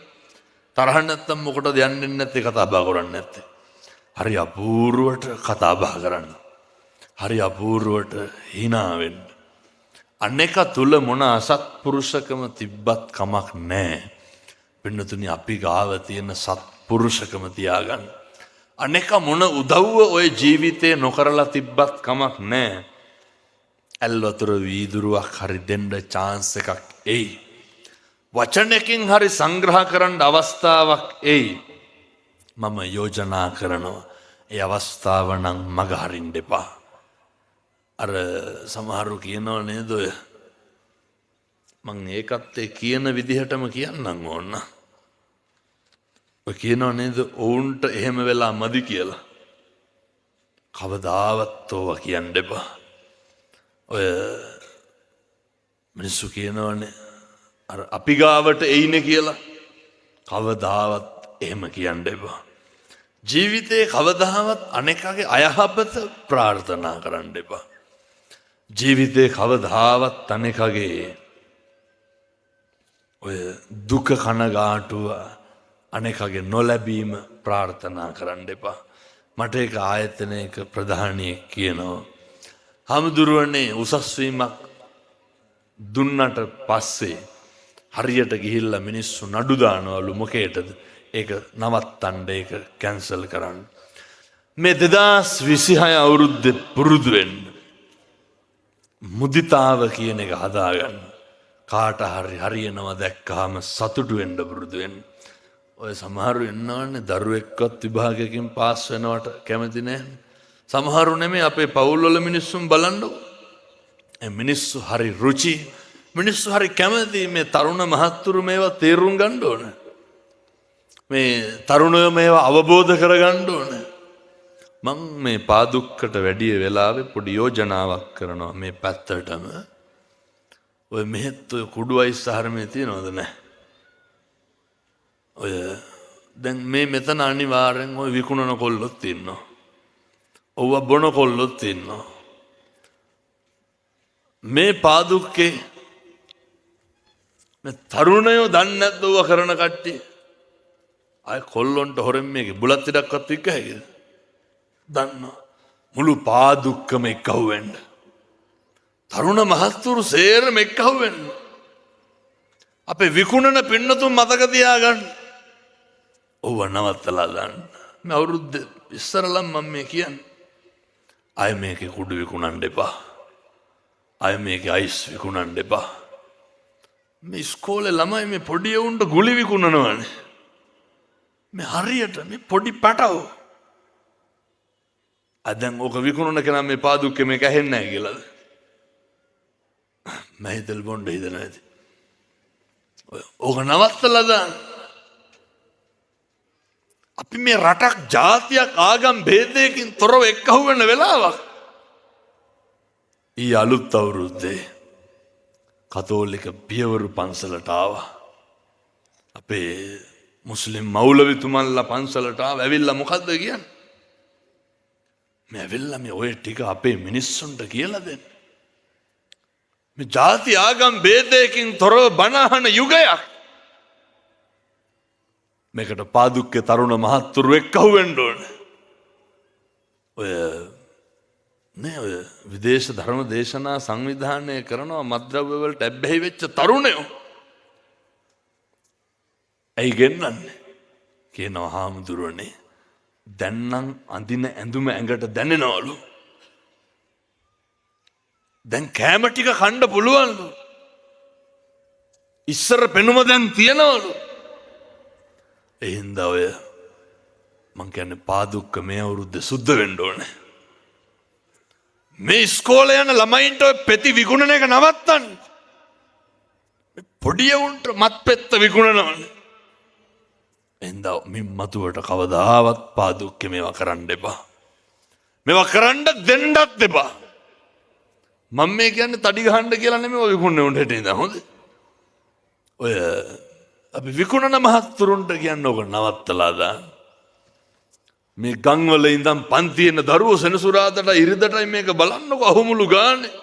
තරහ නැත්තම් මොකටද යන්නේ නැත්තේ, කතා බහ කරන්නේ නැත්තේ? හරි අපූර්වට කතා බහ කරන්න. හරි අපූර්වට හිනා වෙන්න. අනෙක තුල මොන අසත්පුරුෂකම තිබ්බත් කමක් නෑ. පින්නතුනි, අපි ගාව තියෙන සත්පුරුෂකම තියාගන්න. අනෙක මොන උදව්ව ඔය ජීවිතේ නොකරලා තිබ්බත් කමක් නෑ. ඇල් වතුර වීදුරුවක් හරි දෙන්න චාන්ස් එකක් එයි. වචනකින් හරි සංග්‍රහ කරන්න අවස්ථාවක් එයි. මම යෝජනා කරනවා, ඒ අවස්ථාව නම් මග හරින්න එපා. අර සමහරු කියනව නේද ඔය, මං ඒකත් ඒ කියන විදිහටම කියන්නම් ඕන්න. ඔය කියනව නේද ඔවුන්ට එහෙම වෙලා මදි කියලා. කවදාවත් ඕවා කියන්න එපා. ඔය මිනිස්සු කියනවනේ අර අපි ගාවට එයිනේ කියලා. කවදාවත් එහෙම කියන්න එපා. ජීවිතේ කවදාවත් අනෙකාගේ අයහපත ප්‍රාර්ථනා කරන්න එපා. ජීවිතේ කවදාවත් අනෙකාගේ ඔය දුක, කනගාටුව, අනෙකාගේ නොලැබීම ප්‍රාර්ථනා කරන්න එපා. මට ඒක ආයතනයක ප්‍රධානියෙක් කියනවා. හාමුදුරුවනේ, උසස් වීමක් දුන්නට පස්සේ හරියට ගිහිල්ලා මිනිස්සු නඩු දානවලු. මොකේටද? ඒක නවත්තන්න, ඒක කැන්සල් කරන්න. මේ 2026 අවුරුද්දේ පුරුදු වෙන්න. මුදිතාව කියන එක හදාගන්න. කාට හරි හරියනවා දැක්කහම සතුටු වෙන්න පුරුදු වෙන්න. ඔය සමහරු ඉන්නවනේ දරුවෙක්වත් විභාගයකින් පාස් වෙනවට කැමති නෑ. සමහරු නෙමෙයි, අපේ පවුල් වල මිනිස්සුන් බලන්නකෝ. ඒ මිනිස්සු හරි රුචි, මිනිස්සු හරි කැමති. මේ තරුණ මහත්තුරු මේවා තේරුම් ගන්න ඕන. මේ තරුණයෝ මේවා අවබෝධ කරගන්න ඕන. මං මේ පාදුක්කට වැඩිය වෙලාවේ පොඩි යෝජනාවක් කරනවා මේ පැත්තටම. ඔය මෙහෙත් ඔය කුඩු අයිස් ආහාරමේ තියනවද නැහැ? ඔය දැන් මේ මෙතන අනිවාර්යෙන් ඔය විකුණන කොල්ලොත් ඉන්නවා. ඔව්ව බොන කොල්ලොත් ඉන්නවා. මේ පාදුක්කේ මේ තරුණයෝ දන්නේ නැද්ද ඔව්ව කරන කට්ටිය? අය කොල්ලොන්ට හොරෙන් මේකේ බුලත් ඉඩක්වත් වික්ක හැකිද? දන්නවා. මුළු පාදුක්කම එක්කහුව වෙන්න. තරුණ මහත්තුරු සේරම එක්කහුව වෙන්න. අපේ විකුණන පින්නතුන් මතක තියාගන්න. ඔව්ව නවත්තලා දාන්න. මේ අවුරුද්ද ඉස්සරලම් මම මේ කියන්නේ. අය මේකේ කුඩු විකුණන්න එපා. අය මේකේ අයිස් විකුණන්න එපා. මේ ඉස්කෝලේ ළමයි මේ පොඩි එවුන්ට ගුලි විකුණනවනේ. මේ හරියට මේ පොඩි පැටව්. අද දැන් ඕක විකුණන කෙනා මේ පාදුක්කේ මේක ඇහෙන්නේ නැහැ කියලාද? මැහිතල් බොණ්ඩ හිතනවා ඇති. ඕක නවත්තලා දාන්න. අපි මේ රටක් ජාතියක් ආගම් භේදයකින් තොරව එක්කහුව වෙන වෙලාවක්. ඊ අලුත් අවුරුද්දේ කතෝලික පියවරු පන්සලට ආවා. අපේ මුස්ලිම් මෞලවිතුමන්ලා පන්සලට ආවා. ඇවිල්ලා මොකද්ද කියන්නේ? මේ ඇවිල්ලා මේ ඔය ටික අපේ මිනිස්සුන්ට කියලා දෙන්න. මේ ජාති ආගම් භේදයකින් තොරව බණ අහන යුගයක්. මේකට පාදුක්කේ තරුණ මහත්තුරු එක්කහුව වෙන්න ඕනේ. ඔය නේ ඔය විදේශ ධර්ම දේශනා සංවිධානය කරනවා මත්ද්‍රව්‍ය වලට ඇබ්බැහි වෙච්ච තරුණයෝ. ඇයි ගෙන්නන්නේ? කියනවා හාමුදුරුවනේ දැන් නම් අඳින ඇඳුම ඇඟට දැනෙනවලු. දැන් කෑම ටික කන්න පුළුවන්ලු. ඉස්සර පෙනුම දැන් තියනවලු. ඒ හින්දා ඔය මං කියන්නේ පාදුක්ක මේ අවුරුද්ද සුද්ධ වෙන්න ඕනේ. මේ ඉස්කෝලේ යන ළමයින්ට ඔය පෙති විකුණන එක නවත්තන්න. මේ පොඩි උන්ට මත්පෙත්ත විකුණනවනේ. එහෙනම් මින් මතුවට කවදාවත් පාදුක්කේ මේවා කරන්න එපා. මේවා කරන්න දෙන්නත් එපා. මම මේ කියන්නේ තඩි ගහන්න කියලා නෙමෙයි ඔය විකුණන්නේ උන්ට හෙට ඉඳන් හොඳ. ඔය අපි විකුණන මහත්තුරුන්ට කියන්න ඕක නවත්තලා දාන්න. මේ ගම්වල ඉඳන් පන්ති එන දරුවෝ සෙනසුරාදට ඉරිදටයි මේක බලන්නකෝ අහුමුළු ගානේ.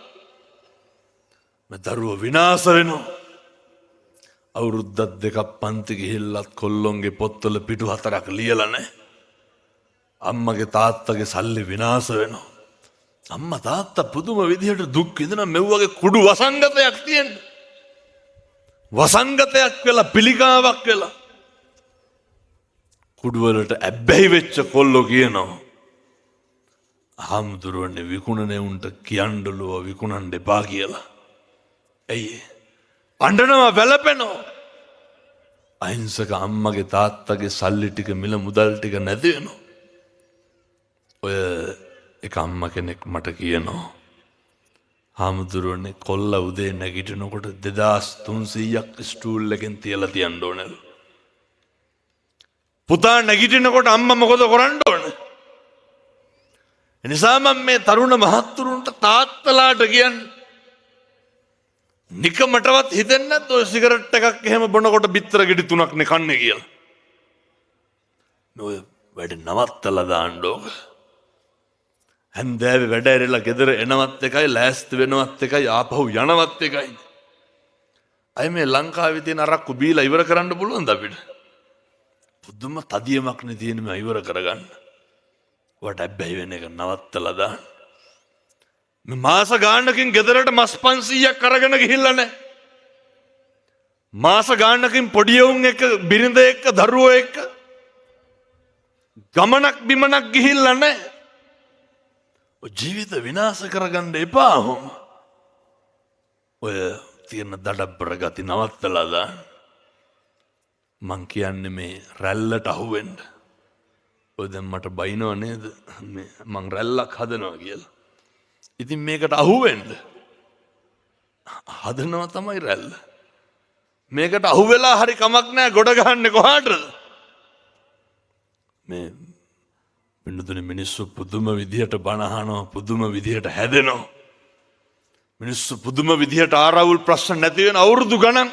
මේ දරුවෝ විනාශ වෙනවා. අවුරුද්දක් දෙකක් පන්ති ගිහිල්ලත් කොල්ලොන්ගේ පොත්වල පිටු හතරක් ලියලා නැහැ. අම්මගේ තාත්තගේ සල්ලි විනාශ වෙනවා. අම්මා තාත්තා පුදුම විදිහට දුක් විඳින මෙව්වගේ කුඩු වසංගතයක් තියෙන. වසංගතයක් වෙලා පිළිකාවක් වෙලා කුඩු වලට ඇබ්බැහි වෙච්ච කොල්ලෝ කියනවා. හාමුදුරුවනේ විකුණන උන්ට කියන්නලුව විකුණන්න එපා කියලා. ඇයි ඒ? අඬනවා වැළපෙනවා. අහිංසක අම්මගේ තාත්තගේ සල්ලි ටික මිල මුදල් ටික නැති වෙනවා. ඔය එක අම්මා කෙනෙක් මට කියනවා හාමුදුරුවනේ කොල්ල උදේ නැගිටිනකොට 2300ක් ස්ටූල් එකෙන් තියලා තියන්න ඕනලු. පුතා නැගිටිනකොට අම්මා මොකද කරන්න ඕන? එනිසා මම මේ තරුණ මහත්තුරුන්ට තාත්තලාට කියන්නේ නිකමටවත් හිතෙන්නේ නැද්ද ඔය සිගරට් එකක් එහෙම බොනකොට බිත්තර ගෙඩි තුනක් නේ කන්නේ කියලා. මේ ඔය වැඩ නවත්තලා දාන්න ඕක. හැන්දෑවේ වැඩ ඇරලා ගෙදර එනවත් එකයි ලෑස්ති වෙනවත් එකයි ආපහු යනවත් එකයි. අය මේ ලංකාවේ තියෙන අරක්කු බීලා ඉවර කරන්න පුළුවන්ද අපිට? පුදුම තදියමක් නේ තියෙන මේ ඉවර කරගන්න. ඔයාට ඇබ්බැහි වෙන එක නවත්තලා දාන්න. මේ මාස ගානකින් ගෙදරට මස් 500ක් අරගෙන ගිහිල්ලා නැහැ. මාස ගානකින් පොඩි උන් එක්ක බිරිඳ එක්ක දරුවෝ එක්ක ගමනක් බිමනක් ගිහිල්ලා නැහැ. ඔය ජීවිත විනාශ කරගන්න එපා ඔහොම. ඔය තියෙන දඩබ්බර ගති නවත්තලා දාන්න. මං කියන්නේ මේ රැල්ලට අහුවෙන්න. ඔය දැන් මට බයිනව නේද? මේ මං රැල්ලක් හදනවා කියලා. ඉතින් මේකට අහුවෙන්න. හදනවා තමයි රැල්ල. මේකට අහුවෙලා හරි කමක් නෑ ගොඩ ගහන්නේ කොහාටද? මේ පින්නතුනේ මිනිස්සු පුදුම විදිහට බණ අහනවා, පුදුම විදිහට හැදෙනවා. මිනිස්සු පුදුම විදිහට ආරවුල් ප්‍රශ්න නැති වෙන අවුරුදු ගණන්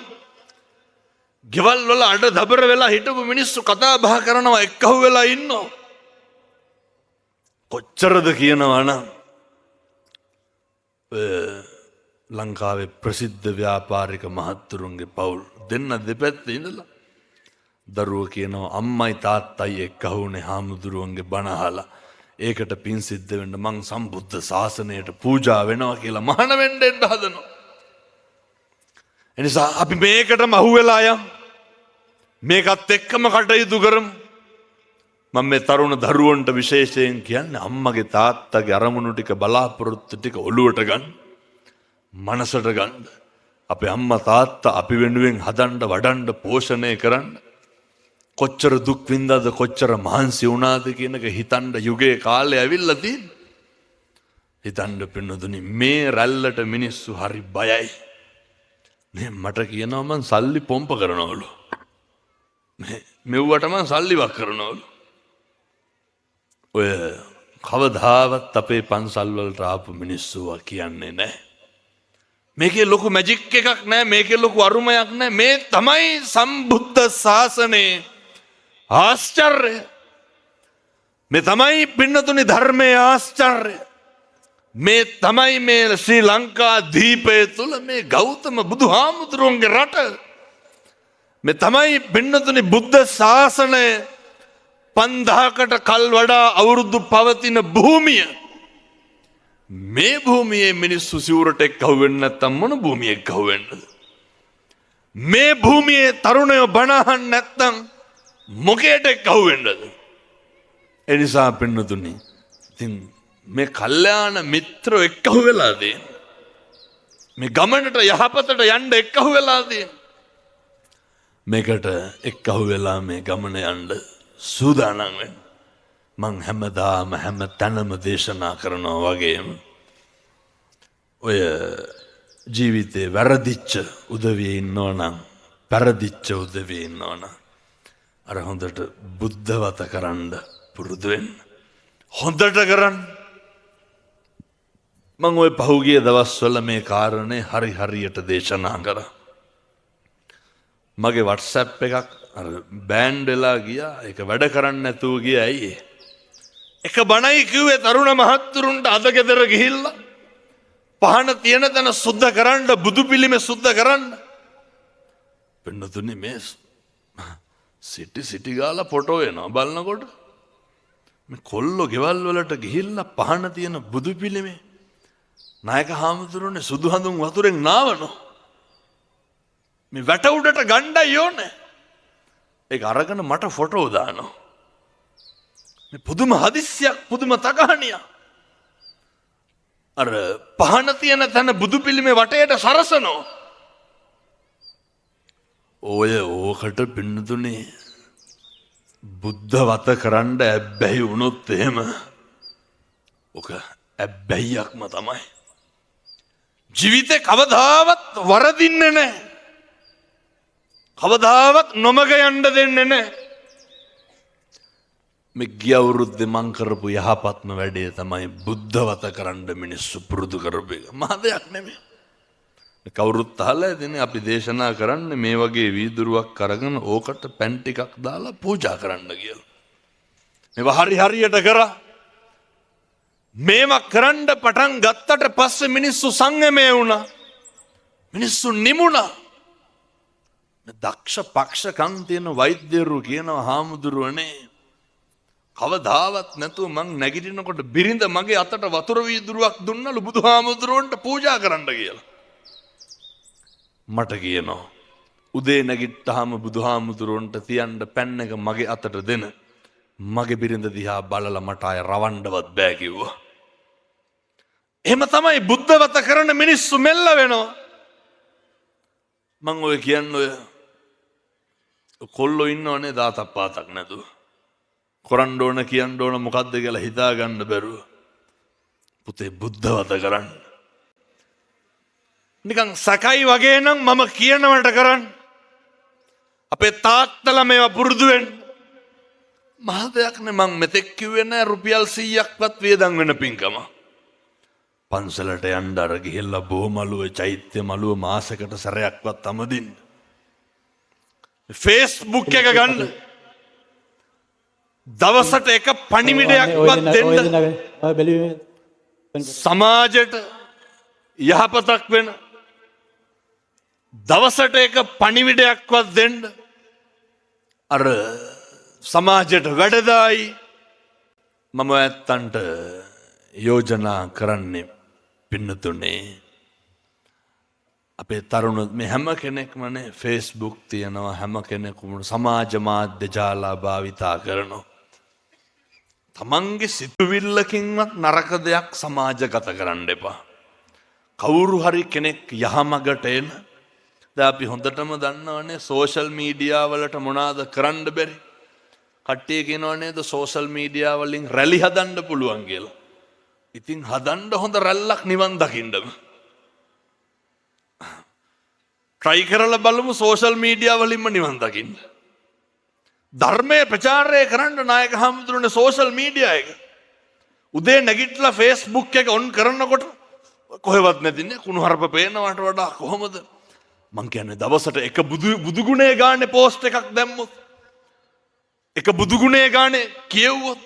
ගෙවල් වල අඩ දබර වෙලා හිටපු මිනිස්සු කතා බහ කරනවා, එක්කහුව වෙලා ඉන්නවා. කොච්චරද කියනවා නම් ඔය ලංකාවේ ප්‍රසිද්ධ ව්‍යාපාරික මහත්තුරුන්ගේ පවුල් දෙන්න දෙපැත්තේ ඉඳලා දරුවෝ කියනවා අම්මයි තාත්තයි එක්කහුනේ හාමුදුරුවන්ගේ බණ අහලා ඒකට පින් සිද්ධ වෙන්න මං සම්බුද්ධ ශාසනයට පූජා වෙනවා කියලා මහාන වෙන්න එන්න හදනවා. එනිසා අපි මේකටම අහු වෙලා යමු. මේකත් එක්කම කටයුතු කරමු. මම මේ තරුණ දරුවන්ට විශේෂයෙන් කියන්නේ අම්මගේ තාත්තගේ අරමුණු ටික බලාපොරොත්තු ටික ඔළුවට ගන්න, මනසට ගන්න. අපේ අම්මා තාත්තා අපි වෙනුවෙන් හදන්න වඩන්න පෝෂණය කරන්න කොච්චර දුක් විඳාද කොච්චර මහන්සි වුණාද කියන එක හිතන්න යුගයේ කාලේ ඇවිල්ලා තියෙන්නේ. හිතන්න පින්නතුනි, මේ රැල්ලට මිනිස්සු හරි බයයි. නේ මට කියනවා මං සල්ලි පොම්ප කරනවලු. මේ මෙව්වට මං සල්ලි වක් කරනවලු. ඔය කවදාවත් අපේ පන්සල් වලට ආපු මිනිස්සු කියන්නේ නෑ. මේකේ ලොකු මැජික් එකක් නෑ, මේකේ ලොකු අරුමයක් නෑ. මේ තමයි සම්බුද්ධ ශාසනයේ ආශ්චර්යය. මේ තමයි පින්නතුනි ධර්මයේ ආශ්චර්යය. මේ තමයි මේ ශ්‍රී ලංකා දීපය තුළ මේ ගෞතම බුදුහාමුදුරුවන්ගේ රට. මේ තමයි පින්නතුනි බුද්ධ ශාසනය 5000කට කල් වඩා අවුරුදු පවතින භූමිය. මේ භූමියේ මිනිස්සු සිවුරට එක්ක අහුවෙන්නේ නැත්තම් මොන භූමියෙක් අහුවෙන්නද? මේ භූමියේ තරුණයෝ බණ අහන්න නැත්තම් මොකේට එක්ක අහුවෙන්නද? ඒ නිසා පින්නතුනි, ඉතින් මේ කල්යාණ මිත්‍රයෝ එක්ක අහුවෙලා තියෙන්නේ. මේ ගමනට යහපතට යන්න එක්ක අහුවෙලා තියෙන්නේ. මේකට එක්ක අහුවෙලා මේ ගමන යන්න සූදානම් වෙන්න. මං හැමදාම හැම තැනම දේශනා කරනවා වගේම ඔය ජීවිතේ වැරදිච්ච උදවිය ඉන්නවා නම්, පෙරදිච්ච උදවිය ඉන්නවා නම්, අර හොඳට බුද්ධවත කරන්න පුරුදු වෙන්න. හොඳට කරන්න. මං ඔය පහුගිය දවස්වල මේ කාරණේ හරි හරියට දේශනා කරා. මගේ WhatsApp එකක් අර බෑන් වෙලා ගියා. ඒක වැඩ කරන්න නැතුව ගියා. ඇයි ඒ? එක බණයි කිව්වේ තරුණ මහත්තුරුන්ට, අද ගෙදර ගිහිල්ලා පහන තියෙන තැන සුද්ධ කරන්න, බුදු පිළිමේ සුද්ධ කරන්න. පින්නතුනි, මේ සිටි සිටි ගාලා ෆොටෝ එනවා බලනකොට. මේ කොල්ලෝ ගෙවල් වලට ගිහිල්ලා පහන තියෙන බුදු පිළිමේ නායක හාමුදුරුවනේ සුදු හඳුන් වතුරෙන් නාවනවා. මේ වැට උඩට ගණ්ඩයි ඕනේ. ඒක අරගෙන මට ෆොටෝ දානවා. මේ පුදුම හදිස්සියක්, පුදුම තකහනියක්. අර පහන තියෙන තැන බුදු පිළිමේ වටේට සරසනවා. ඔය ඕකට පින්නතුනේ බුද්ධ වත කරන්න ඇබ්බැහි වුණොත් එහෙම ඔක ඇබ්බැහියක්ම තමයි. ජීවිතේ කවදාවත් වරදින්නේ නැහැ. කවදාවත් නොමග යන්න දෙන්නේ නැහැ. මේ ගිය අවුරුද්දේ මං කරපු යහපත්ම වැඩේ තමයි බුද්ධ වත කරන්න මිනිස්සු පුරුදු කරපු එක. මහ දෙයක් නෙමෙයි. කවුරුත් අහලා ඇතිනේ අපි දේශනා කරන්නේ මේ වගේ වීදුරුවක් අරගෙන ඕකට පැන් ටිකක් දාලා පූජා කරන්න කියලා. මේවා හරි හරියට කරා. මේවා කරන්න පටන් ගත්තට පස්සේ මිනිස්සු සංයමය වුණා. මිනිස්සු නිමුණා. දක්ෂ පක්ෂකම් තියෙන වෛද්‍යවරු කියනවා, හාමුදුරුවනේ, කවදාවත් නැතුව මං නැගිටිනකොට බිරිඳ මගේ අතට වතුර වීදුරුවක් දුන්නලු බුදුහාමුදුරුවන්ට පූජා කරන්න කියලා. මට කියනවා උදේ නැගිට්ටාම බුදුහාමුදුරුවන්ට තියන්න පැන් එක මගේ අතට දෙන මගේ බිරිඳ දිහා බලලා මට ආය රවණ්ඩවත් බෑ කිව්වා. එහෙම තමයි බුද්ධවත කරන මිනිස්සු මෙල්ල වෙනවා. මං ඔය කියන්න ඔය කොල්ලෝ ඉන්නවනේ දාතක් පාතක් නැතුව. කරන්න ඕන කියන්න ඕන මොකද්ද කියලා හිතා ගන්න බැරුව. පුතේ, බුද්ධවත කරන්න. නිකන් සැකයි වගේ නම් මම කියනවට කරන්න. අපේ තාත්තලා මේවා පුරුදු වෙන්න. මහ දෙයක් නේ, මං මෙතෙක් කිව්වේ නෑ රුපියල් 100ක්වත් වියදම් වෙන පින්කම. පන්සලට යන්න අර ගිහිල්ලා බෝමලුව චෛත්‍ය මලුව මාසෙකට සැරයක්වත් අමදින්න. ෆේස්බුක් එක ගන්න. දවසට එක පණිවිඩයක්වත් දෙන්න. ඔය බැලුවේ. සමාජයට යහපතක් වෙන දවසට එක පණිවිඩයක්වත් දෙන්න, අර සමාජයට වැඩදායි. මම ඇත්තන්ට යෝජනා කරන්නේ පින්නතුනේ, අපේ තරුණ මේ හැම කෙනෙක්මනේ ෆේස්බුක් තියෙනවා, හැම කෙනෙකුම සමාජ මාධ්‍ය ජාලා භාවිතා කරනවා. තමන්ගේ සිතුවිල්ලකින්වත් නරක දෙයක් සමාජගත කරන්න එපා. කවුරු හරි කෙනෙක් යහමගට එන, දැන් අපි හොඳටම දන්නවනේ සෝෂල් මීඩියා වලට මොනවාද කරන්න බැරි. කට්ටිය කියනවා නේද සෝෂල් මීඩියා වලින් රැලි හදන්න පුළුවන් කියලා. ඉතින් හදන්න හොඳ රැල්ලක් නිවන් දකින්නම. ට්‍රයි කරලා බලමු සෝෂල් මීඩියා වලින්ම නිවන් දකින්න. ධර්මය ප්‍රචාරය කරන්න නායක හාමුදුරනේ සෝෂල් මීඩියා එක. උදේ නැගිටලා ෆේස්බුක් එක ඔන් කරනකොට කොහෙවත් නැතිනේ කුණුහරුප පේනවට වඩා කොහොමද? මං කියන්නේ දවසට එක බුදු ගුණය ගානේ පෝස්ට් එකක් දැම්මොත්, එක බුදු ගුණය ගානේ කියවුවොත්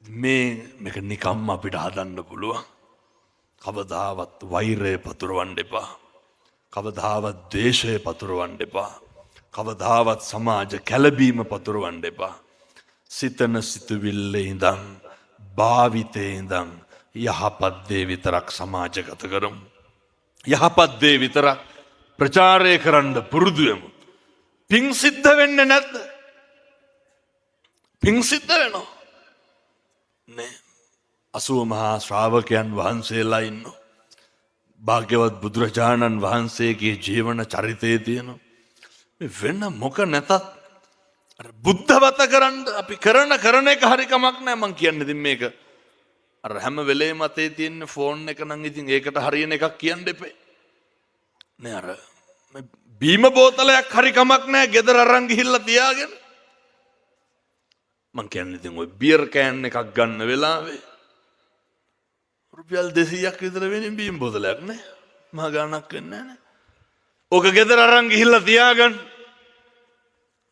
මේක නිකම්ම අපිට හදන්න පුළුවන්. කවදාවත් වෛරය පතුරවන්න එපා. කවදාවත් ද්වේෂය පතුරවන්න එපා. කවදාවත් සමාජ කැළබීම පතුරවන්න එපා. සිතන සිතුවිල්ලේ ඉඳන් භාවිතේ ඉඳන් යහපත් දේ විතරක් සමාජගත කරමු. යහපත් දේ විතරක් ප්‍රචාරය කරන්න පුරුදු වෙමු. පින් සිද්ධ වෙන්නේ නැද්ද? පින් සිද්ධ වෙනවා. නේ 80 මහා ශ්‍රාවකයන් වහන්සේලා ඉන්නවා. භාග්‍යවත් බුදුරජාණන් වහන්සේගේ ජීවන චරිතය තියෙනවා. මේ වෙන මොක නැතත් අර බුද්ධවත කරන්න අපි කරන කරන එක හරි කමක් නෑ. මං කියන්නේ ඉතින් මේක අර හැම වෙලේම අතේ තියෙන ෆෝන් එක නම් ඉතින් ඒකට හරියන එකක් කියන්න එපේ. නේ අර මේ බීම බෝතලයක් හරි කමක් නෑ ගෙදර අරන් ගිහිල්ලා තියාගෙන. මං කියන්නේ ඉතින් ඔය බියර් can එකක් ගන්න වෙලාවේ රුපියල් 200ක් විතර වෙනින් බීම බෝතලයක් නේ. මහා ගාණක් වෙන්නේ නෑ නේ. ඕක ගෙදර අරන් ගිහිල්ලා තියාගන්න.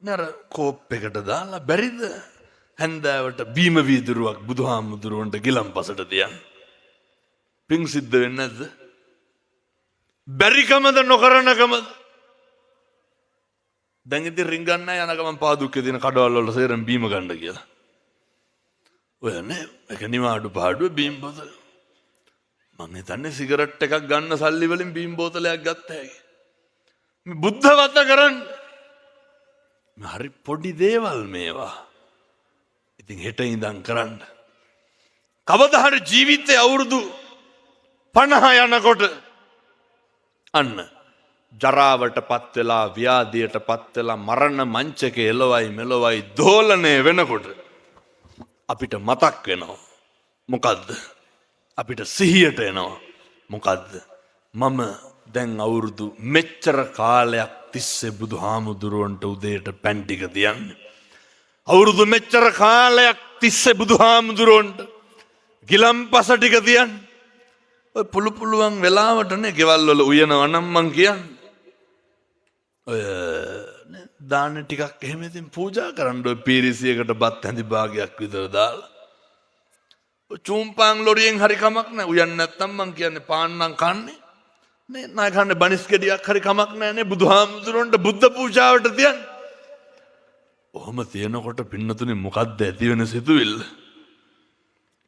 නේ අර කෝප් එකට දාලා බැරිද හැන්දෑවට බීම වීදුරුවක් බුදුහාමුදුරුවන්ට ගිලන්පසට තියන්න. පින් සිද්ධ වෙන්නේ නැද්ද? බැරිකමද නොකරනකමද? දැන් ඉතින් රින්ගන්න යන ගමන් පාදුක්කේ තියෙන කඩවල් වල සේරම බීම ගන්න කියලා. ඔය නේ ඒක නිවාඩු පාඩුවේ බීම් බෝතල. මං හිතන්නේ සිගරට් එකක් ගන්න සල්ලි වලින් බීම් බෝතලයක් ගත්ත හැකි. මේ බුද්ධවත කරන්න. මේ හරි පොඩි දේවල් මේවා. ඉතින් හෙට ඉඳන් කරන්න. කවදා හරි ජීවිතේ අවුරුදු 50 යනකොට අන්න ජරාවට පත් වෙලා ව්‍යාධියට පත් වෙලා මරණ මංචක එලවයි මෙලවයි දෝලණය වෙනකොට අපිට මතක් වෙනවා. මොකද්ද? අපිට සිහියට එනවා. මොකද්ද? මම දැන් අවුරුදු මෙච්චර කාලයක් තිස්සේ බුදුහාමුදුරුවන්ට උදේට පැන් ටික තියන්නේ. අවුරුදු මෙච්චර කාලයක් තිස්සේ බුදුහාමුදුරුවන්ට ගිලම්පස ටික තියන්නේ. ඔය පුළු පුළුවන් වෙලාවටනේ ගෙවල් වල උයනවා නම් මං කියන්නේ. ඔය දාන ටිකක් එහෙම ඉතින් පූජා කරන්න ඔය පීරිසියකට බත් හැඳි භාගයක් විතර දාලා. ඔය චූම්පාන් ලොරියෙන් හරි කමක් නෑ. උයන්නේ නැත්තම් මං කියන්නේ පාන් නම් කන්නේ. නේ නාය කන්නේ බනිස් ගෙඩියක් හරි කමක් නෑ නේ බුදුහාමුදුරන්ට බුද්ධ පූජාවට තියන්න. ඔහොම තියෙනකොට පින්නතුනේ මොකද්ද ඇති වෙන සිතුවිල්ල?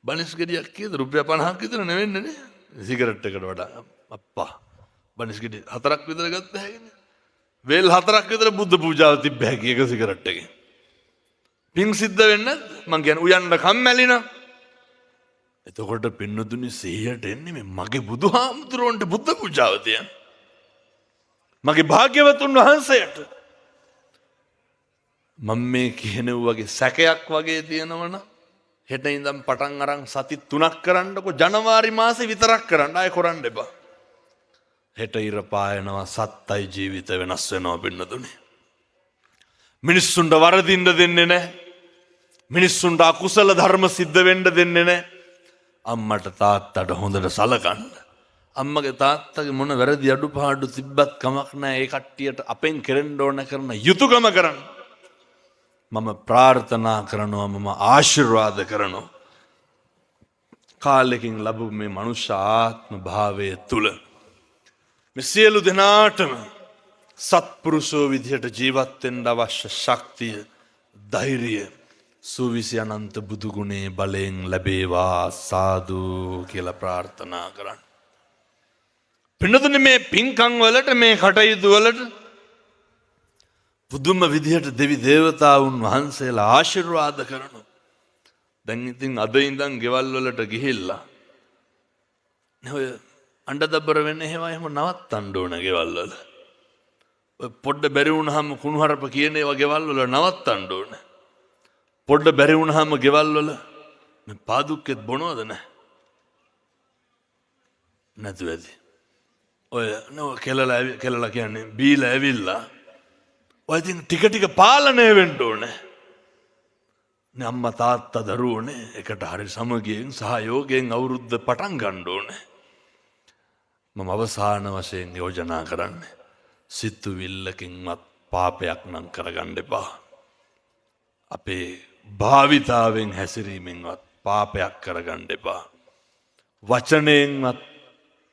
බනිස් ගෙඩියක් කීයද? රුපියල් 50ක් විතර නෙවෙන්නේ නේ. සිගරට් එකට වඩා අප්පා බනිස් ගෙඩි 4ක් විතර ගත්ත හැකිනේ. වේල් 4ක් විතර බුද්ධ පූජාව තිබ්බ හැකි එක සිගරට් එකෙන්. පින් සිද්ධ වෙන්නේ නැද්ද? මං කියන්නේ උයන්න කම්මැලි නම්. එතකොට පින්නතුනි සිහියට එන්නේ මේ මගේ බුදුහාමුදුරුවන්ට බුද්ධ පූජාව තියන්න. මගේ භාග්‍යවතුන් වහන්සේට මම මේ කියනව වගේ සැකයක් වගේ තියෙනවනම් හෙට ඉඳන් පටන් අරන් සති 3ක් කරන්නකො ජනවාරි මාසේ විතරක් කරන්න, ආයෙ කරන්න එපා. හෙට ඉර පායනවා සත්තයි ජීවිත වෙනස් වෙනවා පින්නතුනි. මිනිස්සුන්ට වරදින්න දෙන්නේ නැහැ. මිනිස්සුන්ට අකුසල ධර්ම සිද්ධ වෙන්න දෙන්නේ නැහැ. අම්මට තාත්තට හොඳට සලකන්න. අම්මගේ තාත්තගේ මොන වැරදි අඩුපාඩු තිබ්බත් කමක් නැහැ. ඒ කට්ටියට අපෙන් කෙරෙන්න ඕන කරන යුතුයකම කරන්න. මම ප්‍රාර්ථනා කරනවා, මම ආශිර්වාද කරනවා. කාලෙකින් ලැබපු මේ මනුෂ්‍ය ආත්ම භාවය තුල මේ සියලු දෙනාටම සත්පුරුෂෝ විදිහට ජීවත් වෙන්න අවශ්‍ය ශක්තිය, ධෛර්යය සුවිසි අනන්ත බුදු ගුණේ බලයෙන් ලැබේවා සාදු කියලා ප්‍රාර්ථනා කරන්න. පින්නතුනේ මේ පින්කම් වලට මේ කටයුතු වලට පුදුම විදිහට දෙවි දේවතාවුන් වහන්සේලා ආශිර්වාද කරනවා. දැන් ඉතින් අද ඉඳන් ගෙවල් වලට ගිහිල්ලා නේ ඔය අඬ දබර වෙන ඒවා එහෙම නවත්තන්න ඕන ගෙවල් වල. ඔය පොඩ්ඩ බැරි වුණාම කුණුහරුප කියන ඒවා ගෙවල් වල නවත්තන්න ඕන. පොඩ්ඩ බැරි වුණාම ගෙවල් වල මේ පාදුක්කෙත් බොනවද නැහැ? නැතුව ඇති. ඔය නෝ කෙලලා කෙලලා කියන්නේ බීලා ඇවිල්ලා ඔය ඉතින් ටික ටික පාලනය වෙන්න ඕනේ. නේ අම්මා තාත්තා දරුවෝනේ එකට හරි සමගියෙන් සහයෝගයෙන් අවුරුද්ද පටන් ගන්න ඕනේ. මම අවසාන වශයෙන් යෝජනා කරන්නේ සිතුවිල්ලකින්වත් පාපයක් නම් කරගන්න එපා. අපේ භාවිතාවෙන් හැසිරීමෙන්වත් පාපයක් කරගන්න එපා. වචනයෙන්වත්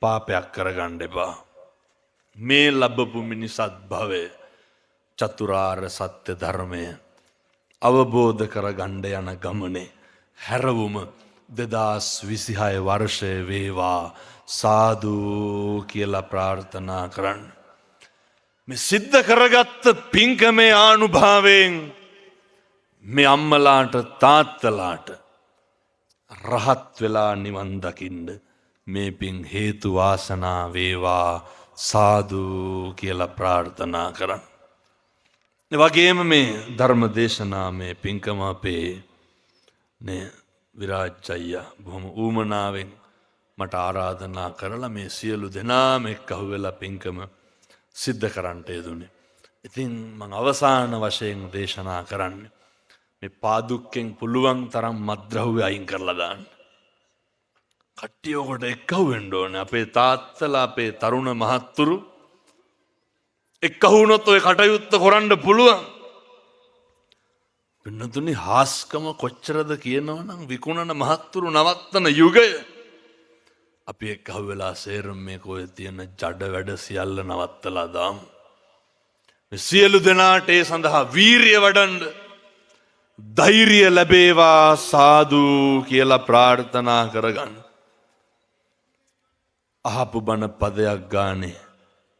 පාපයක් කරගන්න එපා. මේ ලැබපු මිනිසත් භවය චතුරාර්ය සත්‍ය ධර්මය අවබෝධ කරගන්න යන ගමනේ හැරවුම 2026 වර්ෂය වේවා සාදු කියලා ප්‍රාර්ථනා කරන්න. මේ සිද්ධ කරගත්ත පින්කමේ ආනුභාවයෙන් මේ අම්මලාට තාත්තලාට රහත් වෙලා නිවන් දකින්න මේ පින් හේතු වාසනා වේවා සාදු කියලා ප්‍රාර්ථනා කරන්න. ඒ වගේම මේ ධර්ම දේශනාමය පින්කම අපේ නේ විරාජ් අයියා බොහොම ඌමනාවෙන් මට ආරාධනා කරලා මේ සියලු දෙනාම එක්ක අහුවෙලා පින්කම සිද්ධ කරන්නට යෙදුනේ. ඉතින් මං අවසාන වශයෙන් දේශනා කරන්නේ මේ පාදුක්කෙන් පුළුවන් තරම් මත්ද්‍රව්‍ය අයින් කරලා දාන්න. කට්ටිය ඔකට එක්කහුව වෙන්න ඕනේ. අපේ තාත්තලා අපේ තරුණ මහත්තුරු එක්කහු වුණොත් ඔය කටයුත්ත කරන්න පුළුවන්. පින්නතුනි හාස්කම කොච්චරද කියනවනම් විකුණන මහත්තුරු නවත්තන යුගය. අපි එක්කහු වෙලා සේරම මේක ඔය තියෙන ජඩ වැඩ සියල්ල නවත්තලා දාමු. මේ සියලු දෙනාට ඒ සඳහා වීරිය වඩන්න ධෛර්යය ලැබේවා සාදු කියලා ප්‍රාර්ථනා කරගන්න. අහපු බණ පදයක් ගානේ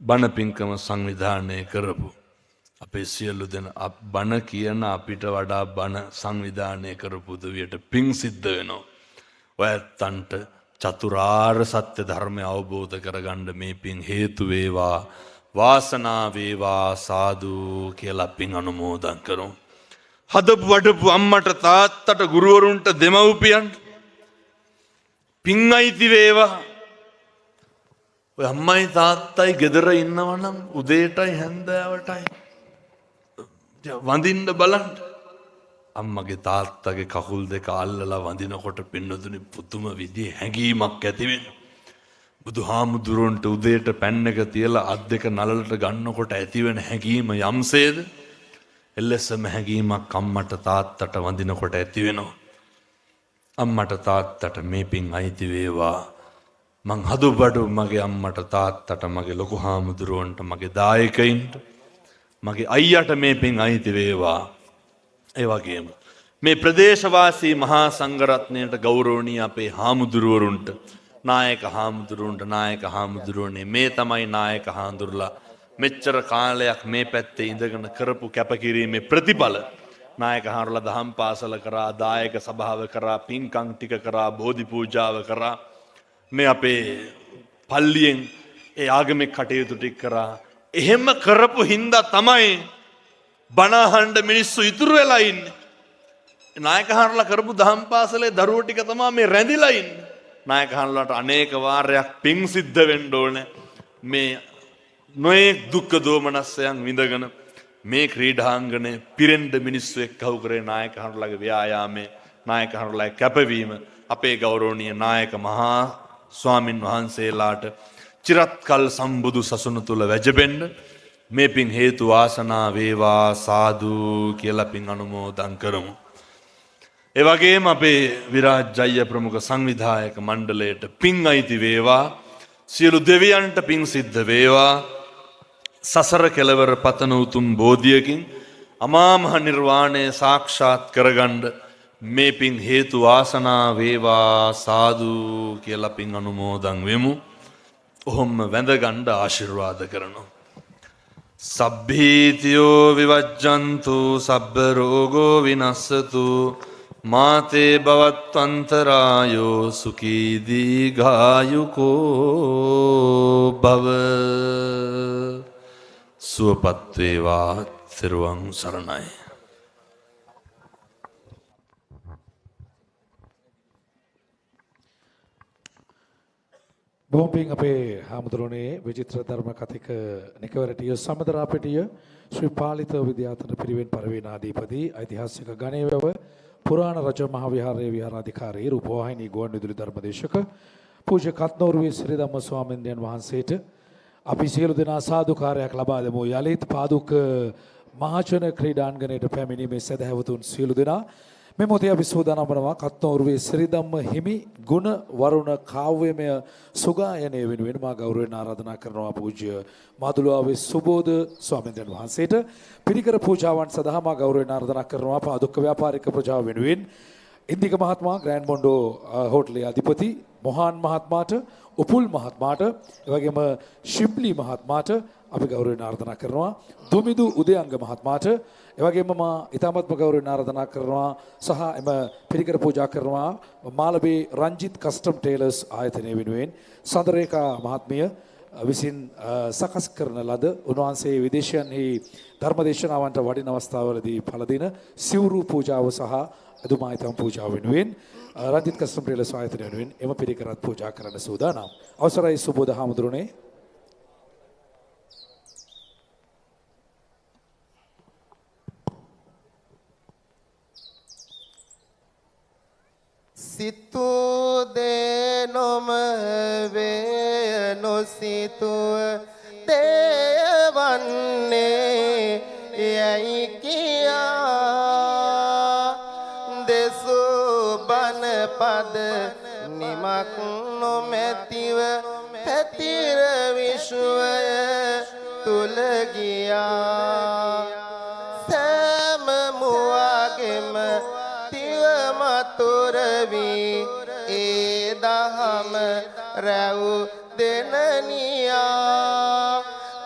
බණ පින්කම සංවිධානය කරපු අපේ සියලු දෙනා බණ කියන අපිට වඩා බණ සංවිධානය කරපු උදවියට පිං සිද්ධ වෙනවා. ඔය ඇත්තන්ට චතුරාර්ය සත්‍ය ධර්මය අවබෝධ කරගන්න මේ පින් හේතු වේවා වාසනා වේවා සාදු කියලා පින් අනුමෝදන් කරමු. හදපු වඩපු අම්මට තාත්තට ගුරුවරුන්ට දෙමව්පියන්ට පින් අයිති වේවා. ඔය අම්මයි තාත්තයි ගෙදර ඉන්නවනම් උදේටයි හැන්දෑවටයි වඳින්න බලන්න. අම්මගේ තාත්තගේ කකුල් දෙක අල්ලලා වඳිනකොට පින්නතුනි පුදුම විදිහේ හැඟීමක් ඇති වෙනවා. බුදුහාමුදුරුවන්ට උදේට පැන් එක තියලා අත් දෙක නලලට ගන්නකොට ඇතිවෙන හැඟීම යම්සේද එලෙසම හැඟීමක් අම්මට තාත්තට වඳිනකොට ඇති වෙනවා. අම්මට තාත්තට මේ පින් අයිති වේවා. මං හදුබඩු මගේ අම්මට තාත්තට මගේ ලොකු හාමුදුරුවන්ට මගේ දායකයින්ට මගේ අයියට මේ පින් අයිති වේවා. ඒ වගේම මේ ප්‍රදේශවාසී මහා සංඝරත්නයට ගෞරවනීය අපේ හාමුදුරුවරුන්ට නායක හාමුදුරුවන්ට නායක හාමුදුරුවනේ මේ තමයි නායක හාමුදුරුලා මෙච්චර කාලයක් මේ පැත්තේ ඉඳගෙන කරපු කැපකිරීමේ ප්‍රතිඵල නායක හාමුදුරුලා දහම් පාසල කරා දායක සභාව කරා පින්කම් ටික කරා බෝධි පූජාව කරා මේ අපේ පල්ලියෙන් ඒ ආගමික කටයුතු ටික කරා. එහෙම කරපු හින්දා තමයි බණ අහන්න මිනිස්සු ඉතුරු වෙලා ඉන්නේ. නායක හාමුදුරුලා කරපු දහම් පාසලේ දරුවෝ ටික තමයි මේ රැඳිලා ඉන්නේ. නායක හාමුදුරුලාට අනේක වාරයක් පිං සිද්ධ වෙන්න ඕනේ. මේ නොයෙක් දුක්ඛ දෝමනස්සයන් විඳගෙන මේ ක්‍රීඩාංගණය පිරෙන්න මිනිස්සු එක්කහුව කරේ නායක හාමුදුරුලාගේ ව්‍යායාමය, නායක හාමුදුරුලාගේ කැපවීම, අපේ ගෞරවනීය නායක මහා ස්වාමින් වහන්සේලාට චිරත් කල් සම්බුදු සසුන තුල වැජබෙන්න මේ පින් හේතු වාසනා වේවා සාදු කියලා පින් අනුමෝදන් කරමු. ඒ වගේම අපේ විරාජ් අයියා ප්‍රමුඛ සංවිධායක මණ්ඩලයට පින් අයිති වේවා. සියලු දෙවියන්ට පින් සිද්ධ වේවා. සසර කෙලවර පතන උතුම් බෝධියකින් අමා මහ නිර්වාණය සාක්ෂාත් කරගන්න මේ පින් හේතු වාසනා වේවා සාදු කියලා පින් අනුමෝදන් වෙමු. ඔහොම වැඳ ගන්න ආශිර්වාද කරනවා. සබ්බීතියෝ විවජ්ජන්තු සබ්බ රෝගෝ විනස්සතු මාතේ භවත්වන්තරායෝ සුඛී දීඝායුකෝ භව. සුවපත් වේවා. තෙරුවන් සරණයි. බොහොම පිං අපේ හාමුදුරනේ විචිත්‍ර ධර්ම කතික නිකවරටිය සමදරාපිටිය ශ්‍රී පාලිත විද්‍යාතන පිරිවෙන් පරිවේනාධිපති ඓතිහාසික ගණේවැව පුරාණ රජ මහ විහාරයේ විහාරාධිකාරී රූපවාහිනී ගුවන්විදුලි ධර්මදේශක පූජ්‍ය කත්නෝරුවේ ශ්‍රී ධම්ම ස්වාමීන්ද්‍රයන් වහන්සේට අපි සියලු දෙනා සාදුකාරයක් ලබා දෙමු. යලිත් පාදුක මහජන ක්‍රීඩාංගණයට පැමිණීමේ සදහැවතුන් සියලු දෙනා මේ මොහොතේ අපි සූදානම් වනවා කත්නෝරුවේ ශ්‍රී ධම්ම හිමි ගුණ වරුණ කාව්‍යමය සුගායනය වෙනුවෙන් මා ගෞරවයෙන් ආරාධනා කරනවා පූජ්‍ය මාදුළුවාවේ සුබෝධ ස්වාමීන් වහන්සේට. පිරිකර පූජාවන් සඳහා මා ගෞරවයෙන් ආරාධනා කරනවා පාදුක්ක ව්‍යාපාරික ප්‍රජාව වෙනුවෙන් ඉන්දික මහත්මයා, ග්‍රෑන්ඩ් බොන්ඩෝ හෝටලයේ අධිපති මොහාන් මහත්මයාට, උපුල් මහත්මයාට, එවැගේම ශිබ්ලි මහත්මයාට අපි ගෞරවයෙන් ආරාධනා කරනවා. දුමිදු උදයංග මහත්මයාට, එවැගේම මා ඉතාමත්ම ගෞරවයෙන් ආරාධනා කරනවා සහ එම පිරිකර පූජා කරනවා මාලබේ රංජිත් කස්ටම් ටේලර්ස් ආයතනය වෙනුවෙන් සඳරේඛා මහත්මිය විසින් සකස් කරන ලද උන්වහන්සේ විදේශයන්හි ධර්මදේශනාවන්ට වඩින අවස්ථාවලදී පළදින සිවුරු පූජාව සහ අදුමායතම් පූජාව වෙනුවෙන් රංජිත් කස්ටම් ටේලර්ස් ආයතනය වෙනුවෙන් එම පිරිකරත් පූජා කරන්න සූදානම්. අවසරයි සුබෝධ හාමුදුරනේ. සිතූ දේ නොම වේ නොසිතුව දේවන්නේ යැයි කියා දෙසූ බණ පද නිමක් නොමැතිව පැතිර විශ්වය තුල ගියා. සෑම මුවාගෙම තිව මතුර වී ඒ දහම රැව් දෙනනියා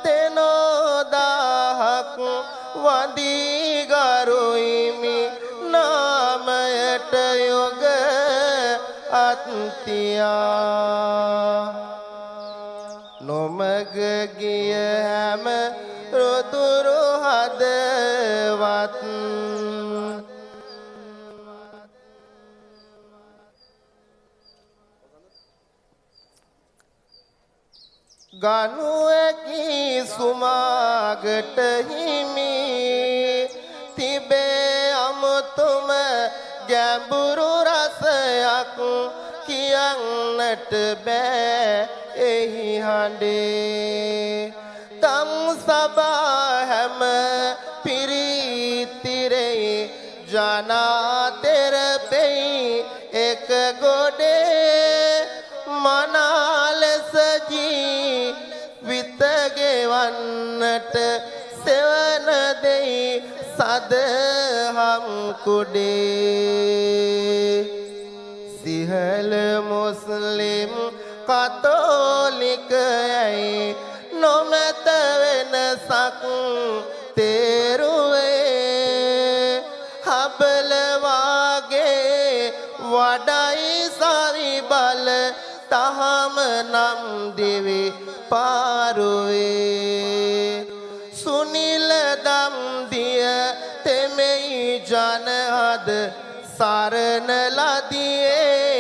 දෙනෝ දහක් වඳී ගරුයිමි නාමයට යොග අත්තියා. නොමග ගිය හැම රුදුරු හදවත් ගනුවකි සුමාගට හිමි තිබේ අමුතුම ගැඹුරු රසයක් කියන්නට බෑ එහි හඬේ. තම් සබා හැම පිරිතිරේ ජනා තෙරපෙයි එක ගොඩේ මනාලෙස ජීවිත ගෙවන්නට සෙවන දෙයි සදහම් කුඩේ. සිහල මුස්ලිම් කතෝලික යයි නොමැත වෙනසක් තේරුවේ. හබල වාගේ වඩයි සවි බල තහම නම් දිවි පාරුවේ. සුනිල දම් දිය තෙමෙයි ජනහද සරණ ලදියේ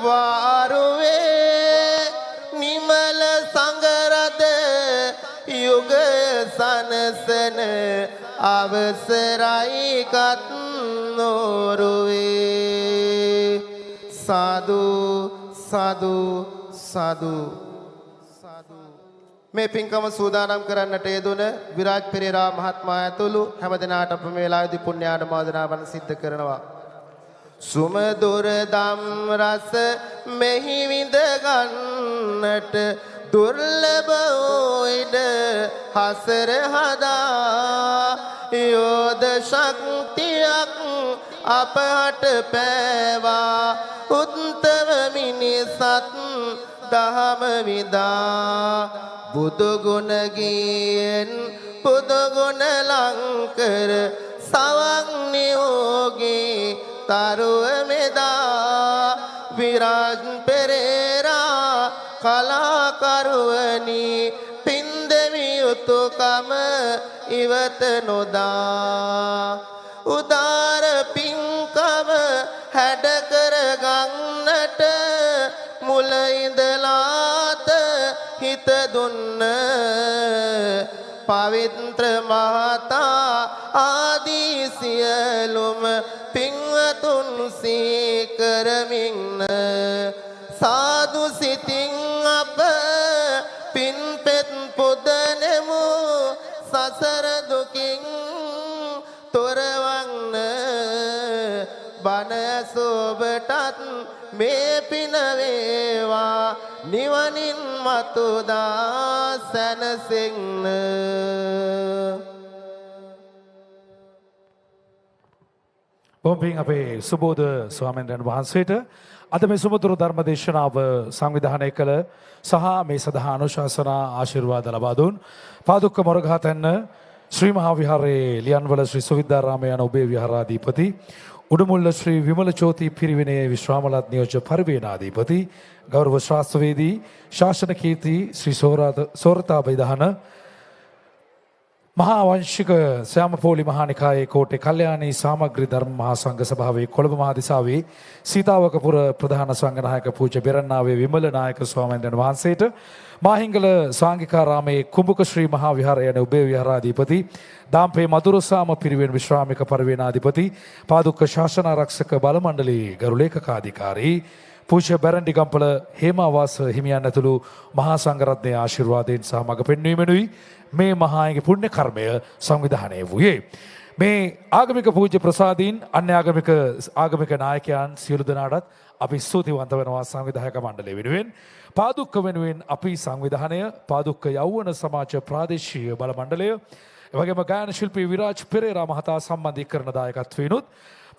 වාරුවේ. නිමල සංගරද යුග සනසන අවසරයි කත් නෝරුවේ. සාදු සාදු සාදු. මේ පින්කම සූදානම් කරන්නට යෙදුන විරාජ් පෙරේරා මහත්මයා ඇතුළු හැම දෙනාට අප මේ වෙලාවේදී පුණ්‍යානුමෝදනාවන් සිද්ධ කරනවා. සුමధుර දම් රස මෙහි විඳ ගන්නට දුර්ලභ වූ ඉඩ හසර හදා යෝධ ශක්තියක් අපහට පෑවා උත්තම මිනිසත් දහම විදා. බුදු ගුණ ගීයෙන් බුදු ගුණ ලංකර සවන් නියෝගී තරුව මෙදා. විරාජ් පෙරේරා කලාකරුවනි පින් දෙවි යුතුයකම ඉවත නොදා. උදාර පින්කම හැඩ කර ගන්නට මුල ඉඳලාතම හිත දුන්න පවිත්‍ර මහතා ආදී සියලුම පින්වතුන් සීකරමින්න සාදු සිතින් අප පින්පෙත් පුදනෙමු සසර දුකින් තොරවන්න බණ ඇසුවටත් මේ පින වේවා නිවනින් මතුදා සැනසෙන්න. බොහොම පිං අපේ සුබෝධ ස්වාමීන් වහන්සේට අද මේ සුමధుර ධර්ම දේශනාව සංවිධානය කළ සහ මේ සඳහා අනුශාසනා ආශිර්වාද ලබා දුන් පාදුක්ක මොරගහතැන්න ශ්‍රී මහා විහාරයේ ලියන්වල ශ්‍රී සුවිද්‍යාරාමය යන ඔබේ විහාරාධිපති උඩමුල්ල ශ්‍රී විමල ජෝති පිරිවෙනේ විශ්‍රාමලත් නියෝජ්‍ය පරිවේනාධිපති ගෞරව ශාස්ත්‍රවේදී ශාසන කීර්ති ශ්‍රී සෝරතාභිධාන මහා වංශික ශ්‍යාමපෝලි මහානිකායේ කෝට්ටේ කල්යාණී සාමග්‍රී ධර්ම මහා සංඝ සභාවේ කොළඹ මහා දිසාවේ සීතාවකපුර ප්‍රධාන සංඝ නායක පූජ්‍ය බෙරන්නාවේ විමල නායක ස්වාමීන් වහන්සේට මාහිංගල සාංඝිකාරාමයේ කුඹුක ශ්‍රී මහා විහාරය යන උභය විහාරාධිපති දාම්පේ මధుරසාම පිරිවෙන් විශ්‍රාමික පරිවේනාධිපති පාදුක්ක ශාසන ආරක්ෂක බල මණ්ඩලයේ ගරු ලේකකාධිකාරී පූජ්‍ය බැරන්ඩි ගම්පල හේමාවාස හිමියන් ඇතුළු මහා සංඝරත්නයේ ආශිර්වාදයෙන් සහ මඟ පෙන්වීමෙනුයි මේ මහා පුණ්‍ය කර්මය සංවිධානය වූයේ. මේ ආගමික පූජ්‍ය ප්‍රසාදීන් අන්‍ය ආගමික ආගමික නායකයන් සියලු දෙනාටත් අපි ස්තුතිවන්ත වෙනවා සංවිධායක මණ්ඩලය වෙනුවෙන්. පාදුක්ක වෙනුවෙන් අපි සංවිධානය පාදුක්ක යෞවන සමාජ ප්‍රාදේශීය බල මණ්ඩලය එවැගේම ගායන ශිල්පී විරාජ් පෙරේරා මහතා සම්බන්ධීකරණ දායකත්වයෙනුත්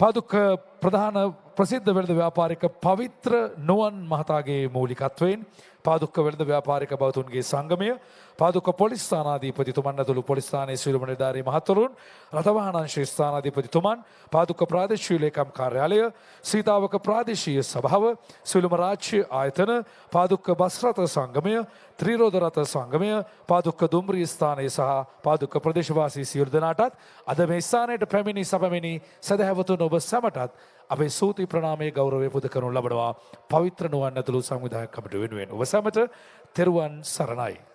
පාදුක්ක ප්‍රධාන ප්‍රසිද්ධ වෙළඳ ව්‍යාපාරික පවිත්‍ර නුවන් මහතාගේ මූලිකත්වයෙන් පාදුක්ක වෙළඳ ව්‍යාපාරික බෞතුන්ගේ සංගමය පාදුක්ක පොලිස් ස්ථානාධිපතිතුමන් ඇතුළු පොලිස් ස්ථානයේ සියලුම නිලධාරී මහත්වරුන් රථවාහන අංශයේ ස්ථානාධිපතිතුමන් පාදුක්ක ප්‍රාදේශීය ලේකම් කාර්යාලය සීතාවක ප්‍රාදේශීය සභාව සියලුම රාජ්‍ය ආයතන පාදුක්ක බස් රථ සංගමය ත්‍රිරෝද රථ සංගමය පාදුක්ක දුම්රිය ස්ථානය සහ පාදුක්ක ප්‍රදේශවාසී සියලු දෙනාටත් අද මේ ස්ථානයට පැමිණි සපැමිණි සදහැවතුන් ඔබ සැමටත් අපේ ස්තුති ප්‍රණාමයේ ගෞරවය පුද කරනු ලබනවා පවිත්‍ර නුවන් ඇතුළු සංවිධායක කමිටුව වෙනුවෙන්. ඔබ සැමට තෙරුවන් සරණයි.